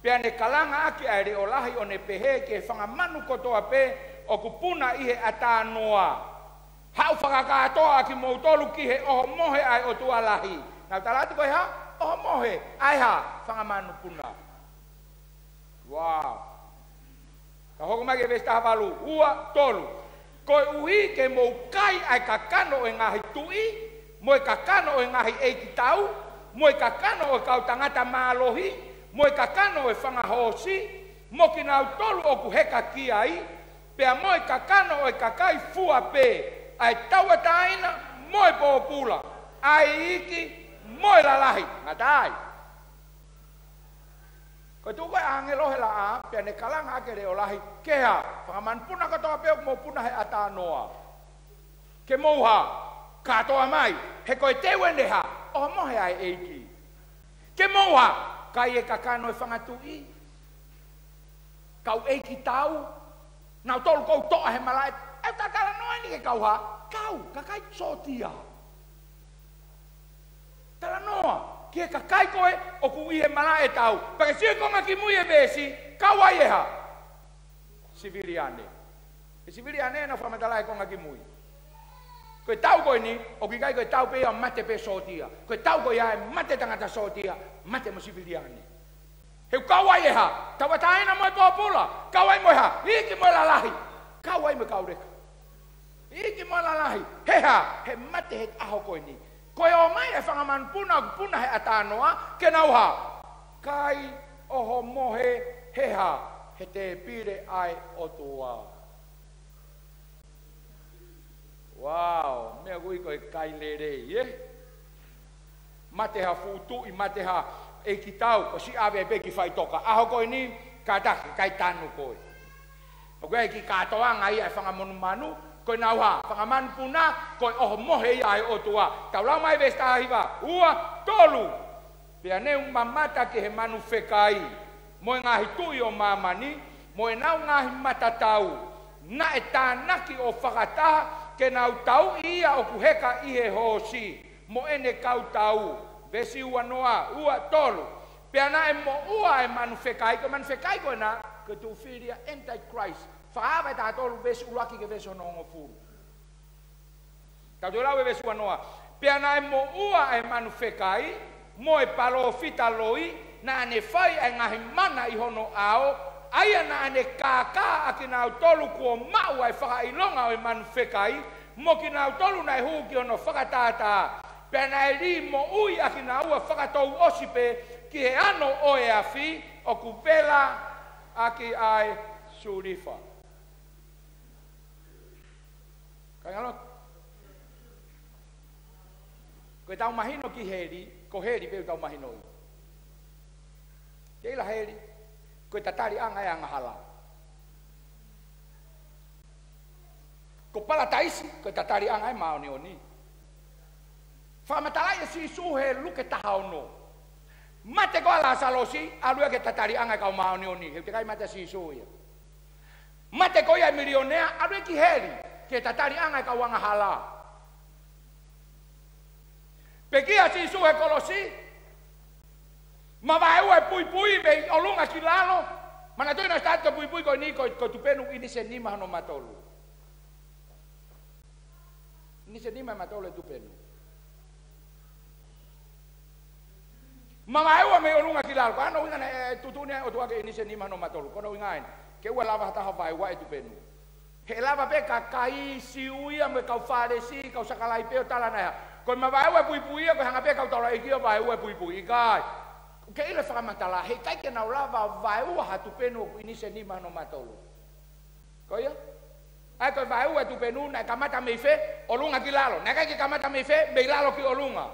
Pea ne kalanga ʻaki ʻa e leʻo lahi ʻo ne pehē ki he fanga manu kotoa pē ʻoku puna ʻi he ʻatā noa. Haʻu fakakātoa ʻa kimoutolu ki he ʻohomohe ʻa e ʻOtua lahi. Nau tala atu ko e hā? ʻOhomohe ʻa e hā? Fanga manu puna. Wow. Ka hoko mai ki he veesi taha valu, ua, tolu. Koeʻuhi ke mou kai ʻa e kakano ʻo e ngaahi tuʻi, mo e kakano ʻo e ngaahi ʻeiki tau, mo e kakano ʻo e kau tangata mālohi, mo e kakano ʻo e fanga hoosi, mo kinautolu ʻoku heka ki ai, pea mo e kakano ʻo e kakai fua pē, ʻa e tauʻatāina, mo e pōpula, ʻa e iiki, mo e lalahi. Ngata ai. Ko e tuʻu ko ē ʻāngelo he laʻā, pea ne kalanga ʻaki e leʻo lahi, ke hā? Fanga manu puna kotoa pē ʻoku mou puna he ʻatā noa. Ke mou hā? Kātoa mai, he ko e teu eni e hā? ʻOhomohe ʻa e ʻEiki. Ke mou hā? Kai e kakano e fanga tuʻi. Kau ʻeiki tau. Nautolu ʻoku toʻa he malaʻe. ʻE tatalanoa eni ki he kau hā? Kau, kakai sōtia. Talanoa ki he kakai ko ē ʻoku ʻi he malaʻe tau. Pea ke sio ki he konga kimui e veesi, kau ai e hā? Siviliane. E siviliane naʻa ku fakamatala he konga kimui. Ko e tau ko eni, ʻoku ʻikai ko e tau pē ia ʻo mate pē sōtia. Ko e tau ko ia ʻe mate tangata sōtia, mate mo siviliane. He ʻoku kau ai e hā? Tauʻatāina mo e pōpula. Kau ai mo e hā? Iiki mo e lalahi. Kau ai mo e kau leka. Iiki mo e lalahi. He hā? He mate he ʻaho ko eni. Ko e ō mai e fanga manu puna ʻoku puna he ʻatā noa, ke nau hā? Kai, ʻohomohe, he hā? He tēpile ʻa e ʻOtua. Wow, meʻa ʻoku ʻikai ko e kai lelei, ē? Mate ha fuʻu tuʻi, mate ha ʻeiki tau, ʻosi ʻave pē ki faʻitoka. ʻAho ko eni, kātaki, kai tanu koe. ʻOku ʻi ai e kiʻi kātoanga ia e fanga monumanu, ko e nau hā? Fanga manu puna, ko e ʻohomohe ia ʻa e ʻOtua. Tau lau mai veesi taha hiva, ua, tolu. Pea ne u mamata ki he manu fekai, mo e ngaahi tuʻi ʻo māmani, mo ʻenau ngaahi matatau. Naʻe tānaki ʻo fakataha, ke nau tauʻi ia ʻoku heka ʻi he hoosi, mo ʻene kau tau, Veesi ua noa, ua tolu. Pea naʻe moʻua e manu fekai, ko e manu fekai ko ena, ko e tuʻu fili ʻa e Antichrist. Fakaava ʻe taha tolu veesi ʻuluaki ki he veesi hono hongofulu. Tau toe lau e veesi ua noa. Pea naʻe moʻua e manu fekai, mo e palōfita loi, naʻa ne fai ʻa e ngaahi mana ʻi hono ʻao, ʻa ia naʻa ne kākā ʻa kinautolu kuo maʻu ʻa e fakaʻilonga ʻo e manu fekai, mo kinautolu naʻe hū ki hono fakatātā. Pea naʻe lī moʻui ʻa kinaua fakatouʻosi pē ki he ano ʻo e afi, ʻoku vela ʻaki ʻa e sulifa. Kāinga lotu. Ko ʻetau mahino ki heli, ko heli pē ʻoku tau mahinoʻi. Ke ʻilo heli, ko e tataliʻanga ʻo e angahala. Ko Palataisi, ko e tataliʻanga ʻo e māʻoniʻoni. Fakamatalaʻi ʻe Sīsū he Luke taha ono. Mate ko ē ʻa Lāsalosi, ʻalu ia ki he tataliʻanga ʻo e kau māʻoniʻoni. He ʻoku teʻeki ai mate ʻa Sīsū ia. Mate ko ia e milionea, ʻalu ia ki heli, ki he tataliʻanga ʻo e kau angahala. Pekia ʻa Sīsū he kolosi, mavaeua e puipui mei ʻolunga ki lalo. Manatuʻi naʻe start ko e puipui ko eni ko, ko e tupenu ʻinisi ʻe nima hono matolu. ʻInisi ʻe nima hono matolu e tupenu. Mavaeua mei ʻolunga ki lalo. Ko hono ʻuhinga naʻe tuʻutuʻuni ai ʻOtua ke ʻinisi ʻe nima hono matolu. Ko hono ʻuhinga eni, ke ʻoua lava ha taha ʻo vaeua e tupenu. He ʻe lava pē kakai Siu ia mo e kau Fālesi, kau Sakalaipe ʻo tala naʻe hā. Ko e mavaeua e puipui ia, ko e hanga pē kau taulaʻeiki ʻo vaeua e puipui. ʻIkai. Ke ʻilo e fakamatala, heʻikai ke nau lava ʻo vaeua ha tupenu ʻoku ʻinisi ʻe nima hono matolu. Ko ia? ʻA ia ko e vaeua e tupenu naʻe kamata mei fē? ʻOlunga ki lalo. Naʻe ʻikai ke kamata mei fē? Mei lalo ki ʻolunga.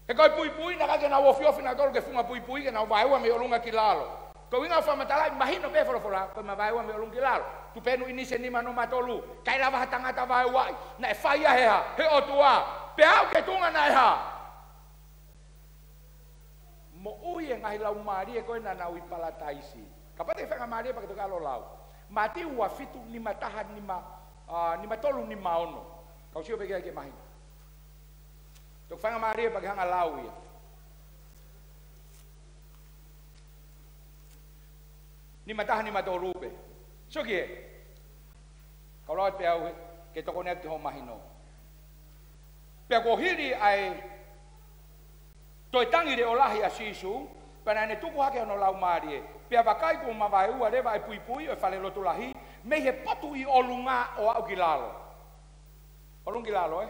He ko e puipui, naʻe ʻikai ke nau ofiofi nautolu ki he funga puipui, ke nau vaeua mei ʻolunga ki lalo. Ko e ʻuhinga ʻoku fakamatalaʻi, mahino pē folofola, ko e mavaeua mei ʻolunga ki lalo. Tupenu ʻinisi ʻe nima hono matolu. ʻIkai lava ha tangata vaeua ai. Naʻe fai ia ʻe he hā? He ʻOtua. Pea aʻu ki he tuʻunga naʻe hā? Moʻui e ngaahi laumālie ko ē naʻa nau ʻi Palataisi. Kapau te ke faingamālie pea ke toki ʻalu ʻo lau. Mātiu ua fitu, nima taha, nima, ā, nima tolu, nima ono. Kau sio pē ki ai ke mahino. Toki faingamālie pea ke hanga ʻo lau ia. Nima taha, nima tolu pē. Sio ki ai. Kau lau atu pē au he, ke tokoni atu ki hoʻo mahino. Pea kuo hili ʻa e toe tangi leʻo lahi ʻa Sīsū, pea naʻa ne tuku hake hono laumālie. Pea vakai kuo mavaeua leva ʻa e puipui ʻo e fale lotu lahi, mei he potu ʻi ʻolunga ʻo aʻu ki lalo. ʻOlunga ki lalo, ē?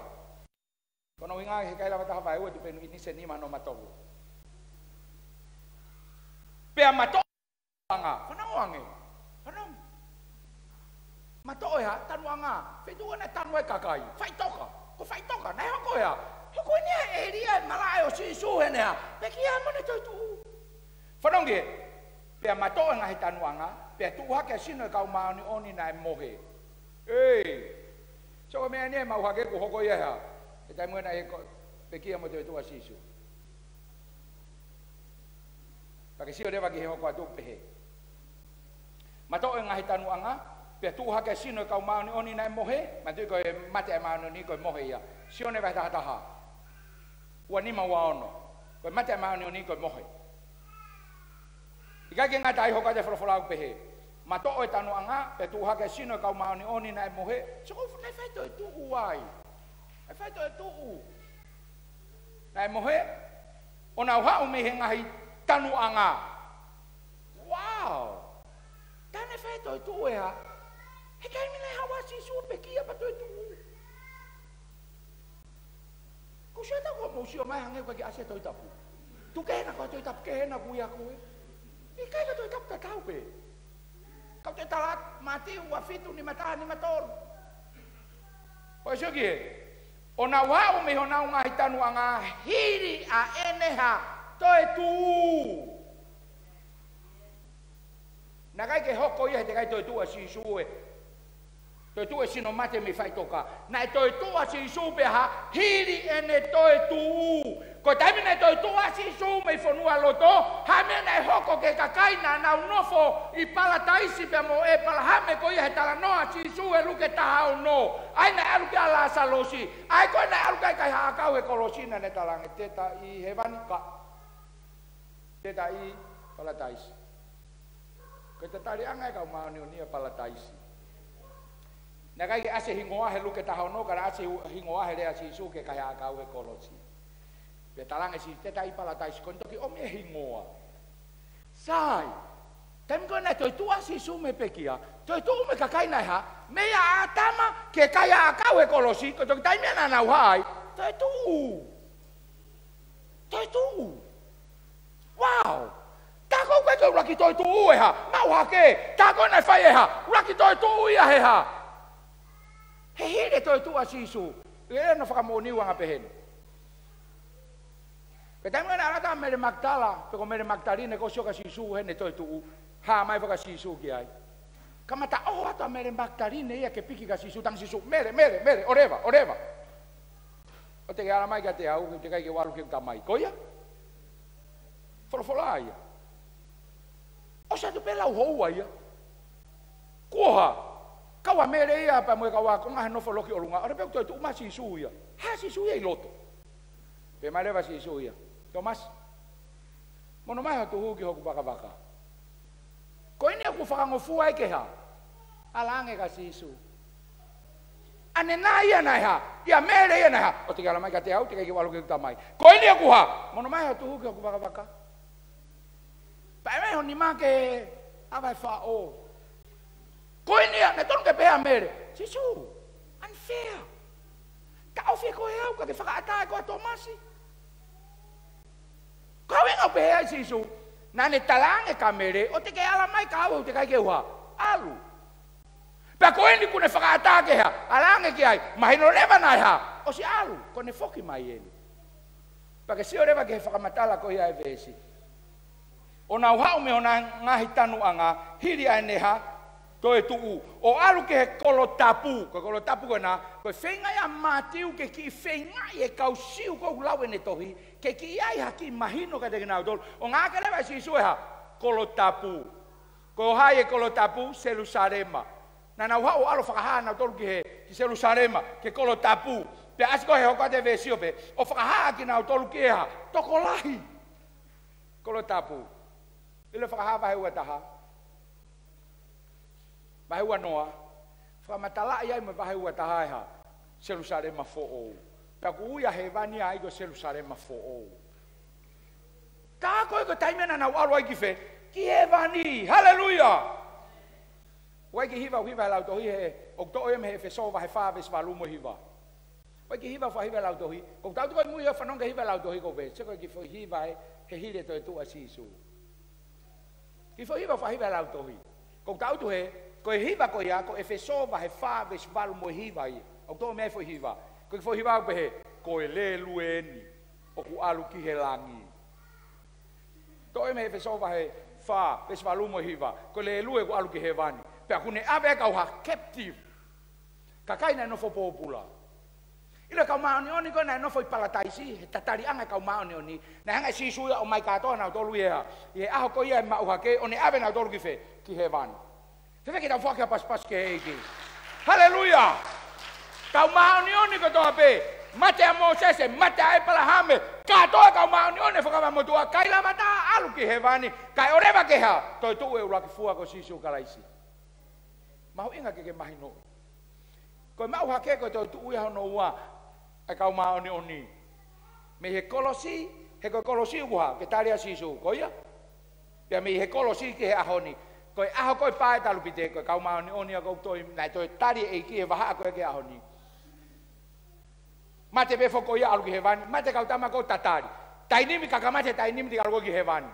Ko hono ʻuhinga heʻikai lava ha taha vaeua e tupenu ʻinisi ʻe nima hono matolu. Pea matoʻo ʻanga. Fanongo ange. Fanongo. Matoʻo e hā? Tanuʻanga. Feituʻu ʻena ʻe tanu ai e kakai. Faʻitoka. Ko e faʻitoka. Naʻe hoko e hā? Hoko eni ʻa e ʻēlia e malaʻe ʻo Sīsū heʻene hā? Pekia mo ʻene toetuʻu. Fanongo ki ai. Pea matoʻo e ngaahi tanuʻanga, pea tuʻu hake ʻa e sino ʻo e kau māʻoniʻoni naʻe mohe. Ei. So ko e meʻa eni ʻe maʻu hake kuo hoko ia e hā? He taimi ʻena ʻe ko-, pekia mo e toetuʻu ʻa Sīsū. Pea ke sio leva ki he hoko atu ʻoku pehē. Matoʻo e ngaahi tanuʻanga, pea tuʻu hake ʻa e sino ʻo e kau māʻoniʻoni naʻe mohe, manatuʻi ko e mate ʻa e māʻoniʻoni ko e mohe ia. Sione vahe taha taha. Ua nima ua ono. Ko e mate ʻa e māʻoniʻoni ko e mohe. ʻIkai ke ngata ai, hoko atu e folofola ʻoku pehē. Matoʻo e tanuʻanga, pea tuʻu hake ʻa e sino ʻo e kau māʻoniʻoni naʻe mohe. So ko e fu-, naʻe fai toetuʻu ai. Naʻe fai toetuʻu. Naʻe mohe, ʻo nau haʻu mei he ngaahi tanuʻanga. Wow! Tā naʻe fai toetuʻu e hā? He taimi naʻe haʻu ai ʻa Sīsū ʻo pekia pea toetuʻu. Ko siʻa tau ko mou sio mai hangē ʻoku ʻikai ke ʻasi e Tohi Tapu. Tuku ke na ko e Tohi Tapu ke na kui aku ē. ʻIkai ko e Tohi Tapu tatau pē. Kau te tala atu, Mātiu ua fitu, nima taha, nima tolu. ʻOi sio ki ai. ʻO nau haʻu mei honau ngaahi tanuʻanga hili ʻa ʻene hā? Toetuʻu. Naʻe ʻikai ke hoko ia he teʻeki ai toetuʻu ʻa Sīsū e. Toetuʻu e sino mate mei faʻitoka. Naʻe toetuʻu ʻa Sīsū pea hā? Hili ʻene toetuʻu. Ko e taimi naʻe toetuʻu ai ʻa Sīsū mei fonualoto, hā e meʻa naʻe hoko ki he kakai naʻa nau nofo ʻi Palataisi pea mo ʻĒpalahame ko ia he talanoa ʻa Sīsū ʻi Luke taha ono? ʻA ia naʻe ʻalu ki ai ʻa Lāsalosi, ʻa ia ko ē naʻe ʻalu ki ai e kaihaʻa ʻakau he kolosi, naʻa ne talaange, te ta ʻi hēvani ka te ta ʻi Palataisi. Ko e tataliʻanga ʻa e kau māʻoniʻoni ʻa Palataisi. Naʻe ʻikai ke ʻasi e hingoa he Luke taha ono, ka naʻe ʻasi e hingoa he lea ʻa Sīsū ki he kaihaʻa ʻakau he kolosi. Pea talaange ʻe Sīsū, te ta ʻi Palataisi, ko ʻene toki ʻomi e hingoa. Sai, taimi ko ē naʻe toetuʻu ai ʻa Sīsū mei he pekia, toetuʻu mo e kakai naʻe hā, mei a ʻĀtama ki he kaihaʻa ʻakau he kolosi, ko e toki taimi ia naʻa nau hā ai, toetuʻu. Toetuʻu. Wow! Tā ko ē ʻoku ʻuluaki toetuʻu e hā, maʻu hake. Tā ko ē naʻe fai e hā, ʻuluaki toetuʻu ia he hā, he hili e toetuʻu ʻa Sīsū. ʻE na fakamoʻoni ʻoku anga pehē ni. Pea taimi naʻe ʻalu atu ʻa Mele Makitala, pe ko Mele Makitaline, kuo ʻosi ʻoka ʻa Sīsū heʻene toetuʻu, hā mai foki ʻa Sīsū ki ai. Kamata ʻoho atu ʻa Mele Makitaline ia ke piki kia Sīsū, talaange ʻe Sīsū, Mele, Mele, Mele, ʻoleva, ʻoleva. ʻOua te ke ala mai kiate au, he ʻoku teʻeki ai ke u ʻalu ki heʻeku Tamai. Ko ia? Folofola ia. ʻOsi atu pē lau houa ia. Kuo hā, kau ʻa Mele ia pea mo e kau ākonga he nofo loki ʻolunga, ʻo ne pehē ʻoku toetuʻu mai ʻa Sīsū ia. Hā ʻa Sīsū ia ʻi loto? Pehē mai leva ʻe Sīsū ia, Tōmasi, mo nofo mai ho tuhu ki hoku vakavaka. Ko eni ʻoku fakangofua ai ke hā, ala ange kia Sīsū. ʻA ena ia naʻe hā, ʻia Mele ia naʻe hā, ʻoua te ke ala mai kiate au, teʻeki ai ke u ʻalu ki heʻeku Tamai. Ko eni ʻoku hā, mo nofo mai ho tuhu ki hoku vakavaka. Paʻi mai ho nima ki he ʻava ʻo e faʻo. Ko eni ia, naʻe tonu ke pehē ʻe Mele, Sīsū, unfair. Taʻofi ʻe koe au, ka ke fakaʻatā ʻe koe ʻa Tōmasi. Ko e ʻuhinga ʻoku pehē ai ʻe Sīsū, naʻa ne talaange kia Mele, ʻoua te ke ala mai kia au, he ʻoku teʻeki ai ke u hā, ʻalu. Pea ko eni kuo ne fakaʻatā ke hā, ala ange ki ai, mahino leva naʻe hā, ʻosi ʻalu, kuo ne foki mai eni. Pea ke sio leva ki he fakamatala ko ia ʻa e veesi. ʻO nau haʻu mei honau ngaahi tanuʻanga, hili ʻa ʻene hā, toetuʻu, ʻo ʻalu ki he kolo tapu. Ko e kolo tapu ko ena, ko e feinga ia ʻa Mātiu ke kiʻi feingaʻi e kau Siu ko ē ʻoku lau ʻene tohi, ke kiʻi ʻai ha kiʻi mahino kiate kinautolu. ʻO ngāueʻaki leva ʻe Sīsū e hā, kolo tapu. Ko hai e kolo tapu? Selusalema. Naʻa nau haʻu ʻo ʻalu ʻo fakahā ʻa nautolu ki he, ki Selusalema, ki he kolo tapu. Pea ʻasi ko ē he hoko atu e veesi ʻo pehē, ʻo fakahā kinautolu ki he hā, tokolahi. Kolo tapu. ʻIlo Fakahā vahe ua taha, vahe ua noa, fakamatalaʻi ai mo e vahe ua taha e hā, Selusalema foʻou. Pea ʻoku ui ʻa hēvani ai ko Selusalema foʻou. Tā ko ē ko e taimi ia naʻa nau ʻalu ai ki fē? Ki hēvani. Haleluia! ʻOku ʻi ai e kiʻi hiva, hiva he lautohi he, ʻoku toʻo ia mei he ʻEfesō vahe fā veesi valu mo e hiva. ʻOku ʻi ai e kiʻi hiva, fakahiva he lautohi. Ko ʻetau tuku ʻi mui ʻo fanongo ki he hiva he lautohi ʻoku pehē, sai, ko e kiʻi foʻi hiva ē, he hili e toetuʻu ʻa Sīsū. Kiʻi foʻi hiva, fakahiva he lautohi. Ko ʻetau tuku he, ko e hiva ko ia, ko ʻEfesō vahe fā veesi valu mo e hiva ia. ʻOku toʻo mei ai e foʻi hiva. Ko e kiʻi foʻi hiva ʻoku pehē, ko e lēlue eni ʻoku ʻalu ki he langi. Toʻo ia mei he ʻEfesō vahe fā veesi valu mo e hiva. Ko e lēlue ʻoku ʻalu ki hēvani. Pea ʻoku ne ʻave e kau hā, captive. Kakai naʻe nofo pōpula. ʻIlo e kau māʻoniʻoni ko ē naʻe nofo ʻi Palataisi, he tataliʻanga e kau māʻoniʻoni, naʻe hanga ʻe Sīsū ia ʻo ʻomai kātoa nautolu ia, ʻi he ʻaho ko ia ʻe maʻu hake, ʻo ne ʻave nautolu ki fē? Ki hēvani. Fēfē ke tau foaki ha pasipasi ki he ʻEiki? Haleluia! Kau māʻoniʻoni kotoa pē, mate ʻa Mōsese, mate ʻa ʻĒpalahame, kātoa e kau māʻoniʻoni ʻo e Fuakava Motuʻa, ʻikai lava ʻo ʻalu ki hēvani, kae ʻoua leva ke hā, toetuʻu e ʻuluaki fua ko Sīsū Kalaisi. Mahuʻinga ke ke mahinoʻi. Ko e maʻu hake ko e toetuʻu ia hono ua ʻa e kau māʻoniʻoni. Mei he kolosi, he ko e kolosi ʻoku hā, ke tali ʻa Sīsū, ko ia. Pea mei he kolosi ki he ʻaho ni. Ko e ʻaho ko ē pā e talupite, ko e kau māʻoniʻoni ʻoku toe, naʻe toe tali e ʻEiki e vahaʻa ko ē ki he ʻaho ni. Mate pē foki ia ʻalu ki hēvani, mate kau tama ko ē tatali. Taimi ni ka ka mate, taimi ni te ke ʻalu ki hēvani.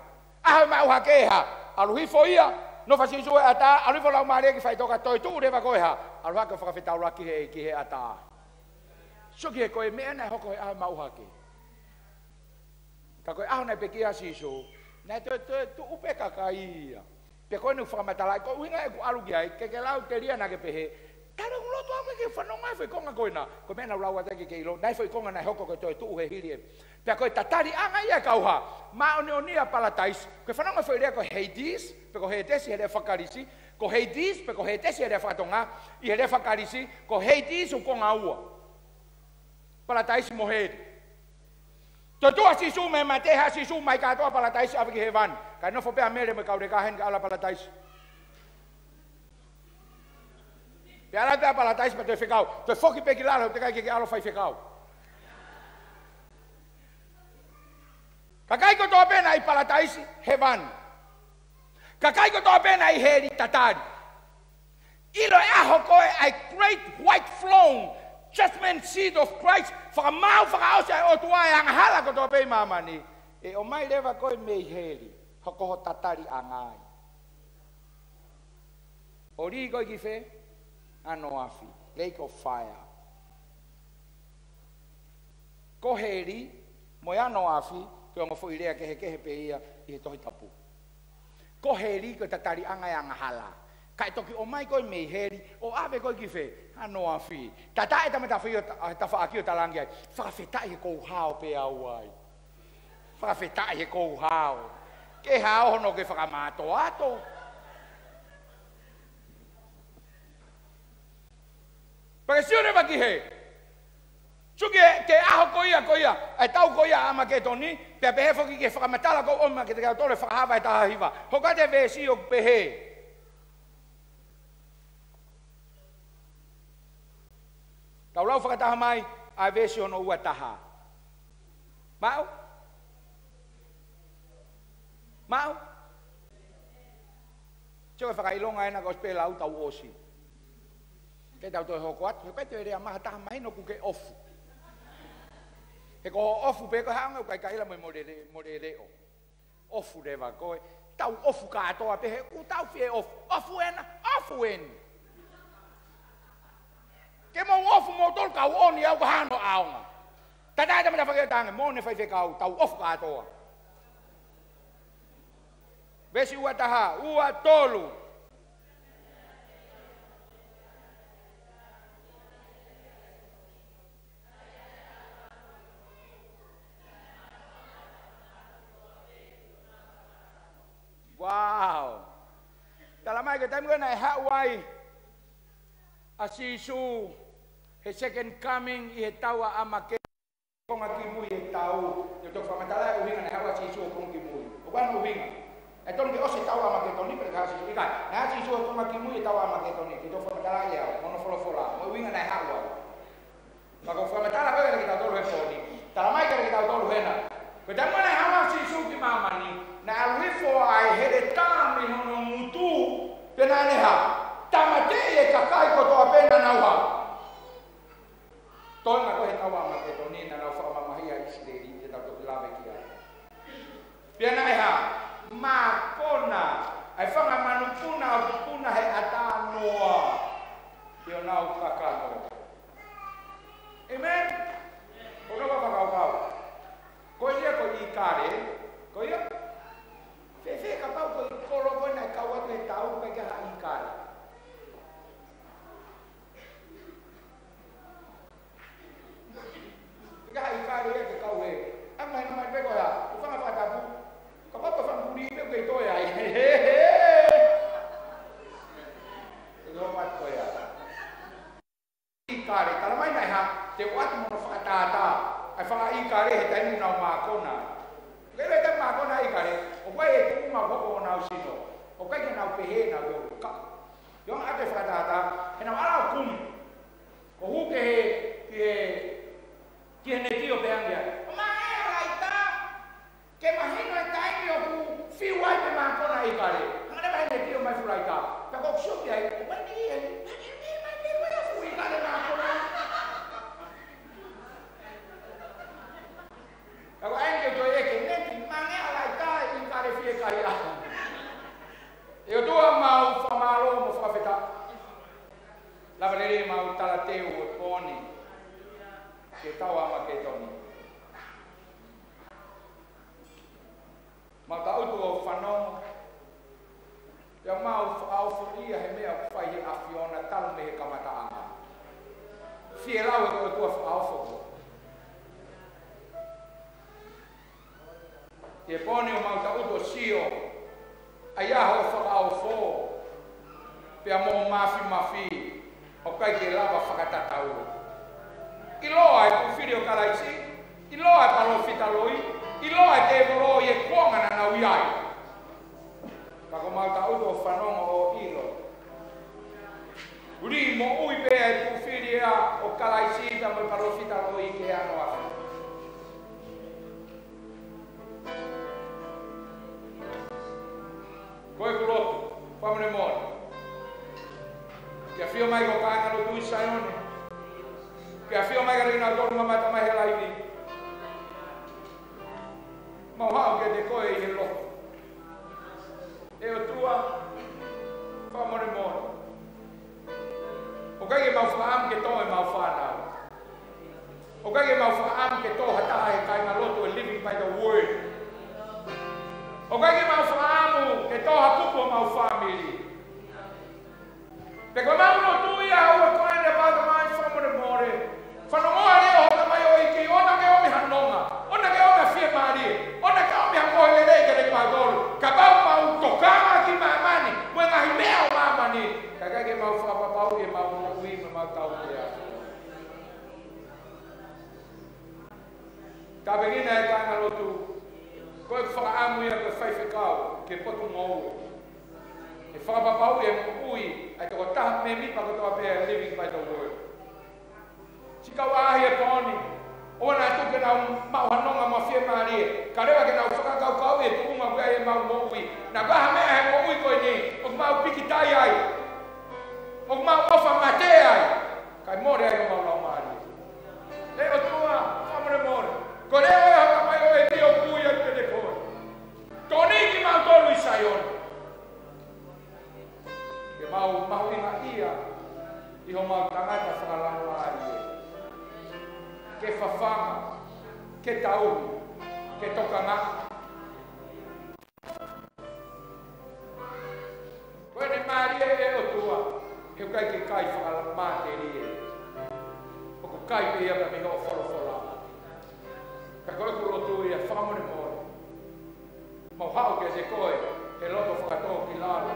ʻAho ʻe maʻu hake e hā, ʻalu hifo ia, nofo ʻa Sīsū he ʻatā, ʻalu hifo Laumālie ki faʻitoka, toetuʻu leva ko e hā, ʻalu hake ʻo fakafetaulaki he, ki he ʻatā. Sio ki he ko e meʻa naʻe hoko he ʻaho ʻe maʻu hake. Ka ko e ʻaho naʻe pekia ai ʻa Sīsū, naʻe toe, toetuʻu pē kakai ia. Pea ko eni ʻoku fakamatalaʻi, ko e ʻuhinga ʻeku ʻalu ki ai, ke ke lau telia naʻa ke pehē, Talu ʻeku loto au ke fanongo he foʻi konga ko ena. Ko e meʻa naʻá ku lau atu ke ke ʻilo. Naʻe foʻi konga naʻe hoko ko e toetuʻu he hili ē. Pea ko e tataliʻanga ia ʻa e kau hā. Māʻoniʻoni ʻa Palataisi. Ko e fanongo he foʻi lea ko Hades, pe ko Hētesi he lea faka-Kalisi. Ko Hades, pe ko Hētesi he lea faka-Tonga. ʻI he lea faka-Kalisi, ko Hades ʻoku konga ua. Palataisi mo heli. Toetuʻu ʻa Sīsū mei he mate, haʻu ʻa Sīsū mai kātoa Palataisi ʻave ki hēvani. Kae nofo pē ʻa Mele mo e kau leka heni kae ʻalu ʻa Palataisi. Pea ʻalu pē ʻa Palataisi pea toe fekau. Toe foki pē ki lalo, teʻeki ai ke ke ʻalu ʻo fai fekau. Kakai kotoa pē naʻe ʻi Palataisi, hēvani. Kakai kotoa pē naʻe ʻi heli, tatali. ʻIlo e ʻaho ko ē ʻa e Great White Throne, Judgment Seat of Christ, fakamaau fakaʻosi ʻa e ʻOtua ʻa e angahala kotoa pē ʻi māmani. ʻE ʻomai leva koe mei heli, hoko ho tataliʻanga ai. ʻO lī koe ki fē? Ano afi, lake of fire. Ko heli mo e ano afi, ko e ongo foʻi lea kehekehe pē ia ʻi he Tohi Tapu. Ko heli ko e tataliʻanga ʻo e angahala. Kae toki ʻomai koe mei heli, ʻo ʻave koe ki fē? Ano afi. Tata e tama tafaʻaki ʻo ta-, tafaʻaki ʻo talaange ai, fakafetaʻi he ʻoku ou hao pē au ai. Fakafetaʻi he ʻoku ou hao. Ke hao hono ke fakamātoato. Pea ke sio leva ki hē. Sio ki he, ki he ʻaho ko ia, ko ia, ʻa e tau ko ia ʻa ʻAmaketoni, pea pehē foki ki he fakamatala ko ē ʻoku ʻomai kiate kitautolu ʻe Fakahā vahe taha hiva. Hoko atu e veesi ʻoku pehē. Tau lau fakataha mai ʻa e veesi hono ua taha. Maʻu? Maʻu? Sio ki he fakaʻilonga ena kuo ʻosi pē lau tau ʻosi. Ke tau toe hoko atu, he ʻikai toe lea mai ha taha mahino ʻoku ke ʻofu. He ko hoʻo ʻofu pē ko e hā ʻoku ʻikai kaila mo e mole le-, mole leʻo. ʻOfu leva koe, tau ʻofu kātoa pē he ʻoku tau fie ʻofu. ʻOfu ena, ʻofu eni. Ke mou ʻofu moutolu kau ʻoni au ko e hā hono ʻaonga. Tata e tama tafaʻaki ʻo talaange, moʻoni faifekau, tau ʻofu kātoa. Veesi ua taha, ua tolu. Wow. Talamai ko e taimi ko ē naʻe haʻu ai ʻa Sīsū he second coming ʻi he tau ʻa ʻAmake-, konga kimui e tau, te u toki fakamatalaʻi e ʻuhinga naʻe haʻu ai ʻa Sīsū he konga kimui. ʻOku ʻi ai hono ʻuhinga. ʻE tonu ke ʻosi e tau ʻa ʻAmaketoni, pea haʻu ʻa Sīsū, ʻikai. Naʻe haʻu ʻa Sīsū he konga kimui e tau ʻa ʻAmaketoni, te u toki fakamatalaʻi ʻe au, mo hono folofola, mo e ʻuhinga naʻe haʻu ai. Pea ko e fakamatala ko ē kiate kitautolu he pō ni. Talamai kiate kitautolu hena. Ko e taimi naʻe haʻu ai ʻa Sīsū ki māmani, naʻe ʻalu hifo ʻa e heletā mei hono ngutu, pea naʻa ne hā? Tāmateʻi e kakai kotoa pē naʻa nau hā? Toenga ko ē he tau ʻa ʻAmaketoni naʻa nau fakamamahiʻi ʻa ʻIsileli, te tau toki lave ki ai. Pea naʻe hā? Mākona, ʻa e fanga manupuna ʻoku puna he ʻatā ʻa Noa, ʻi honau kakano. ʻĒmeni? Ko hono fakakaukau. Ko ia ko e ʻīkale, ko ia. Fēfē kapau ko e kolo ko ē naʻe kau atu he tau pea ʻikai ha ʻīkale? Ka ʻikai ia ke kau ē. ʻA mai, mai pē ko ia. ʻO fanga fakatapu. Kapau ko e fanga kulī pē ʻoku kei toe ai. He, he, he. ʻE lōmaki ko ia. ʻĪkale, talamai naʻe hā, te u ʻoatu mo hono fakatātā. ʻA e fanga ʻīkale he taimi naʻa nau mākona. Lele te mākona ʻīkale, ʻoku ʻi ai e tuʻunga ʻoku hoko ʻi honau sino. ʻOku ʻikai ke nau pehē naʻa nau ka. ʻIo, ʻoatu e fakatātā, he naʻa nau ʻalu ʻo kumi. Ko e hū ki he, ki he, ki he neti ʻo pehē ange ai, ʻomai e laita, ke mahino e taimi ʻoku fiu ai pē mākona ʻīkale. Hanga leva he neti ʻo ʻomai e fuʻu laita. Pea ko e sio ki ai, ʻoku ʻi ai e, ʻoku ʻi ai e, ʻoku ʻi ai e fuʻu ʻīkale mākona. Ka ko e ʻai ke toe ʻeke, neti, ʻomai e laita, ʻīkale fiekaia. ʻE ʻOtua, mau fakamālō mo fakafetaʻi. Lava lelei ʻemau talateu ʻo e pō ni ki he tau ʻa ʻAmaketoni. ʻI he pō ni ʻoku mau tangutu ʻo sio ʻa e ʻaho fakaofo pea mo e māfimafi ʻoku ʻikai ke lava fakatatau. ʻIloa e kau fili ʻo Kalaisi, ʻiloa e palōfita loi, ʻiloa e tēvolo ʻi he kuonga naʻa nau ʻi ai. Ka ʻoku mau tangutu ʻo fanongo ʻo ʻilo. Uli moʻui pē ʻa e kau fili ʻo Kalaisi pea mo e palōfita loi ki he ano afi. Ko ʻeku lotu, fakamolemole. Ke ʻafio mai ko e kāingalotu ʻi Saione. Ke ʻafio mai kiate kinautolu ʻoku mamata mai he laivi. Mau haʻu kiate koe ʻi he lotu. ʻE ʻOtua, fakamolemole. ʻOku ʻikai ke mau fakaʻamu ke tō ʻemau fānau. ʻOku ʻikai ke mau fakaʻamu ke tō ha taha he kāingalotu ʻo e Living by the Word. ʻOku ʻikai ke mau fakaʻamu ke tō ha kupu ʻo ʻemau fāmili. Pea ko ʻemau lotu ia ʻoku ʻi ai ʻa e pāta mai, fakamolemole. Fanongoa e leʻo ʻo hota mai ʻo iki, ʻoua naʻa ke ʻomi ha nonga, ʻoua naʻa ke ʻomi ha fiemālie, ʻoua naʻa ke ʻomi ha mohe lelei kiate kimautolu. Kapau ʻoku mau tokanga ki māmani, mo e ngaahi meʻa ʻo māmani, ka ʻikai ke mau fakapapauʻi ʻemau moʻui mo ʻemau tautea. Tāpuekina e kāingalotu, ko e fakaʻamu ia ko e faifekau, ke potu ngoue. ʻE fakapapauʻi e moʻui ʻa e tokotaha mēmipa kotoa pē ʻa e Living by the Word. Siʻi kau ʻaʻahi he pō ni, ʻoua naʻa tuku ke nau maʻu ha nonga mo e fiemālie, kae lava ke nau fakakaukauʻi e tuʻunga ʻoku ʻi ai ʻemau moʻui. Naʻa ko e hā e meʻa he moʻui ko eni ʻoku mau pikitai ai, ʻoku mau ʻofa mate ai, kae mole ai homau laumālie. ʻE ʻOtua, fakamolemole. Ko e leʻo ʻo hota mai ʻo e ʻEiki ʻoku ui atu kiate koe. Tokoniʻi kimautolu ʻi Saione. Ke mau mahuʻingaʻia ʻi homau tangata fakalaumālie. Ke fafanga, ke tauhi, ke tokangaʻi. Ko ʻene mālie ʻe ʻOtua, he ʻoku ʻikai ke kai fakamatelie. ʻOku kai pē ia mei hoʻo folofola. Ka ko ʻeku lotu ia, fakamolemole. Mau haʻu kiate koe he loto fakatōkilalo.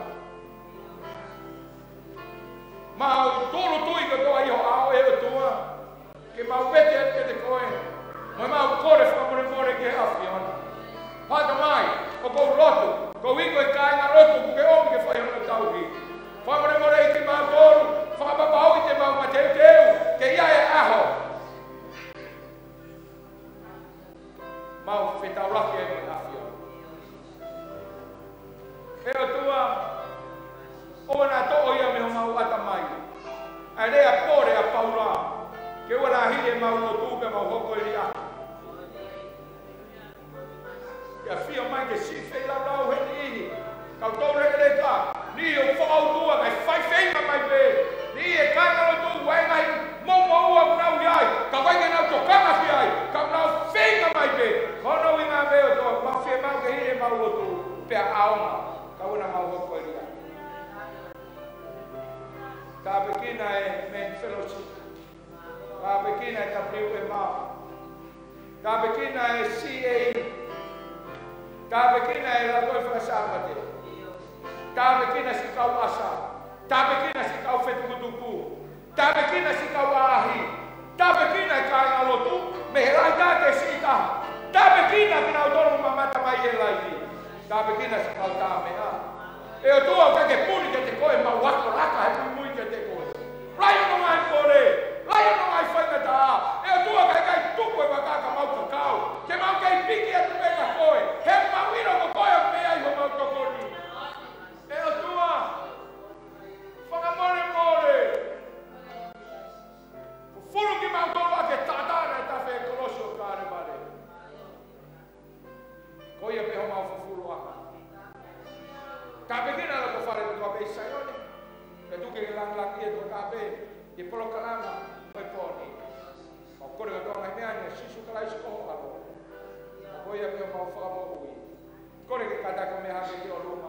Mau tūʻulutui kotoa ʻi ho ʻao ʻe ʻOtua, ke mau vete atu kiate koe, mo mau kole fakamolemole ki he ʻAfiona. Pāta mai, ʻoku ou lotu, koeʻuhi ko e kāingalotu ʻoku ke ʻomi ke fai hono tauhi. Fakamolemoleʻi kimautolu, fakapapauʻi te mau mateuteu, ke ʻi ai e ʻaho. Mau fetaulaki ai mo e ʻAfiona. ʻE ʻOtua, ʻoua naʻa toʻo ia mei homau ʻatamai ʻa e lea pole ʻa Paula, ke ʻoua naʻa hili ʻemau lotu pea mau hoko ʻi he ʻaho. Ke ʻafio mai ke siʻi feilaulau he niʻihi, kau tau lekeleka, niʻihi ʻoku fakaʻutua kae fai feinga mai pē. Niʻihi ʻe kāingalotu ʻoku ʻi ai e ngaahi moʻumoʻua ʻoku nau ʻi ai, ka ʻoku ʻikai ke nau tokanga ki ai, ka ʻoku nau feinga mai pē. Ko hono ʻuhinga pē ʻOtua, mau fiemaʻu ke hili ʻemau lotu, pea ʻaonga, ka ʻoua naʻa mau hoko ʻi he ʻaho. Tāpuekina e Men Fellowship. Tāpuekina e W M R. Tāpuekina e C A. Tāpuekina e Lautohi Faka-Sāpate. Tāpuekina siʻi kau ʻasa. Tāpuekina siʻi kau fetukutuku. Tāpuekina siʻi kau ʻaʻahi. Tāpuekina e kāingalotu, mei he lahi taha ki he siʻi taha. Tāpuekina kinautolu ʻoku mamata mai he laivi. Tāpuekina siʻi kau tāmeʻa. ʻE ʻOtua, ʻoku ʻikai ke puli kiate koe ʻemau ako laka he muimui kiate koe. Lahi hono ngaahi pole, lahi hono ngaahi faingataʻa. ʻE ʻOtua, ka ʻikai tuku e vaka ka mau kakau, ke mau kei piki atu pē kia koe, he mau ʻilo ko koe ʻoku mei ai homau tokoni. ʻE ʻOtua, fakamolemole. Fufulu kimautolu ʻaki e taʻataʻa naʻe tafe he kolosi ʻo Kalevale. Ko ia pē homau fufulu ʻaki. Tāpuekina e loto fale kotoa pē ʻi Saione. Pea tuku ke langilangiʻia e tokāteline, e polokalama, mo e pō ni. Mau kole kotoa e ngaahi meʻa ni ʻia Sīsū Kalaisi ko ho ʻAlo. Ko ia pē homau Fakamoʻui. Kole ke kātaki e meʻa hake ki ʻolunga.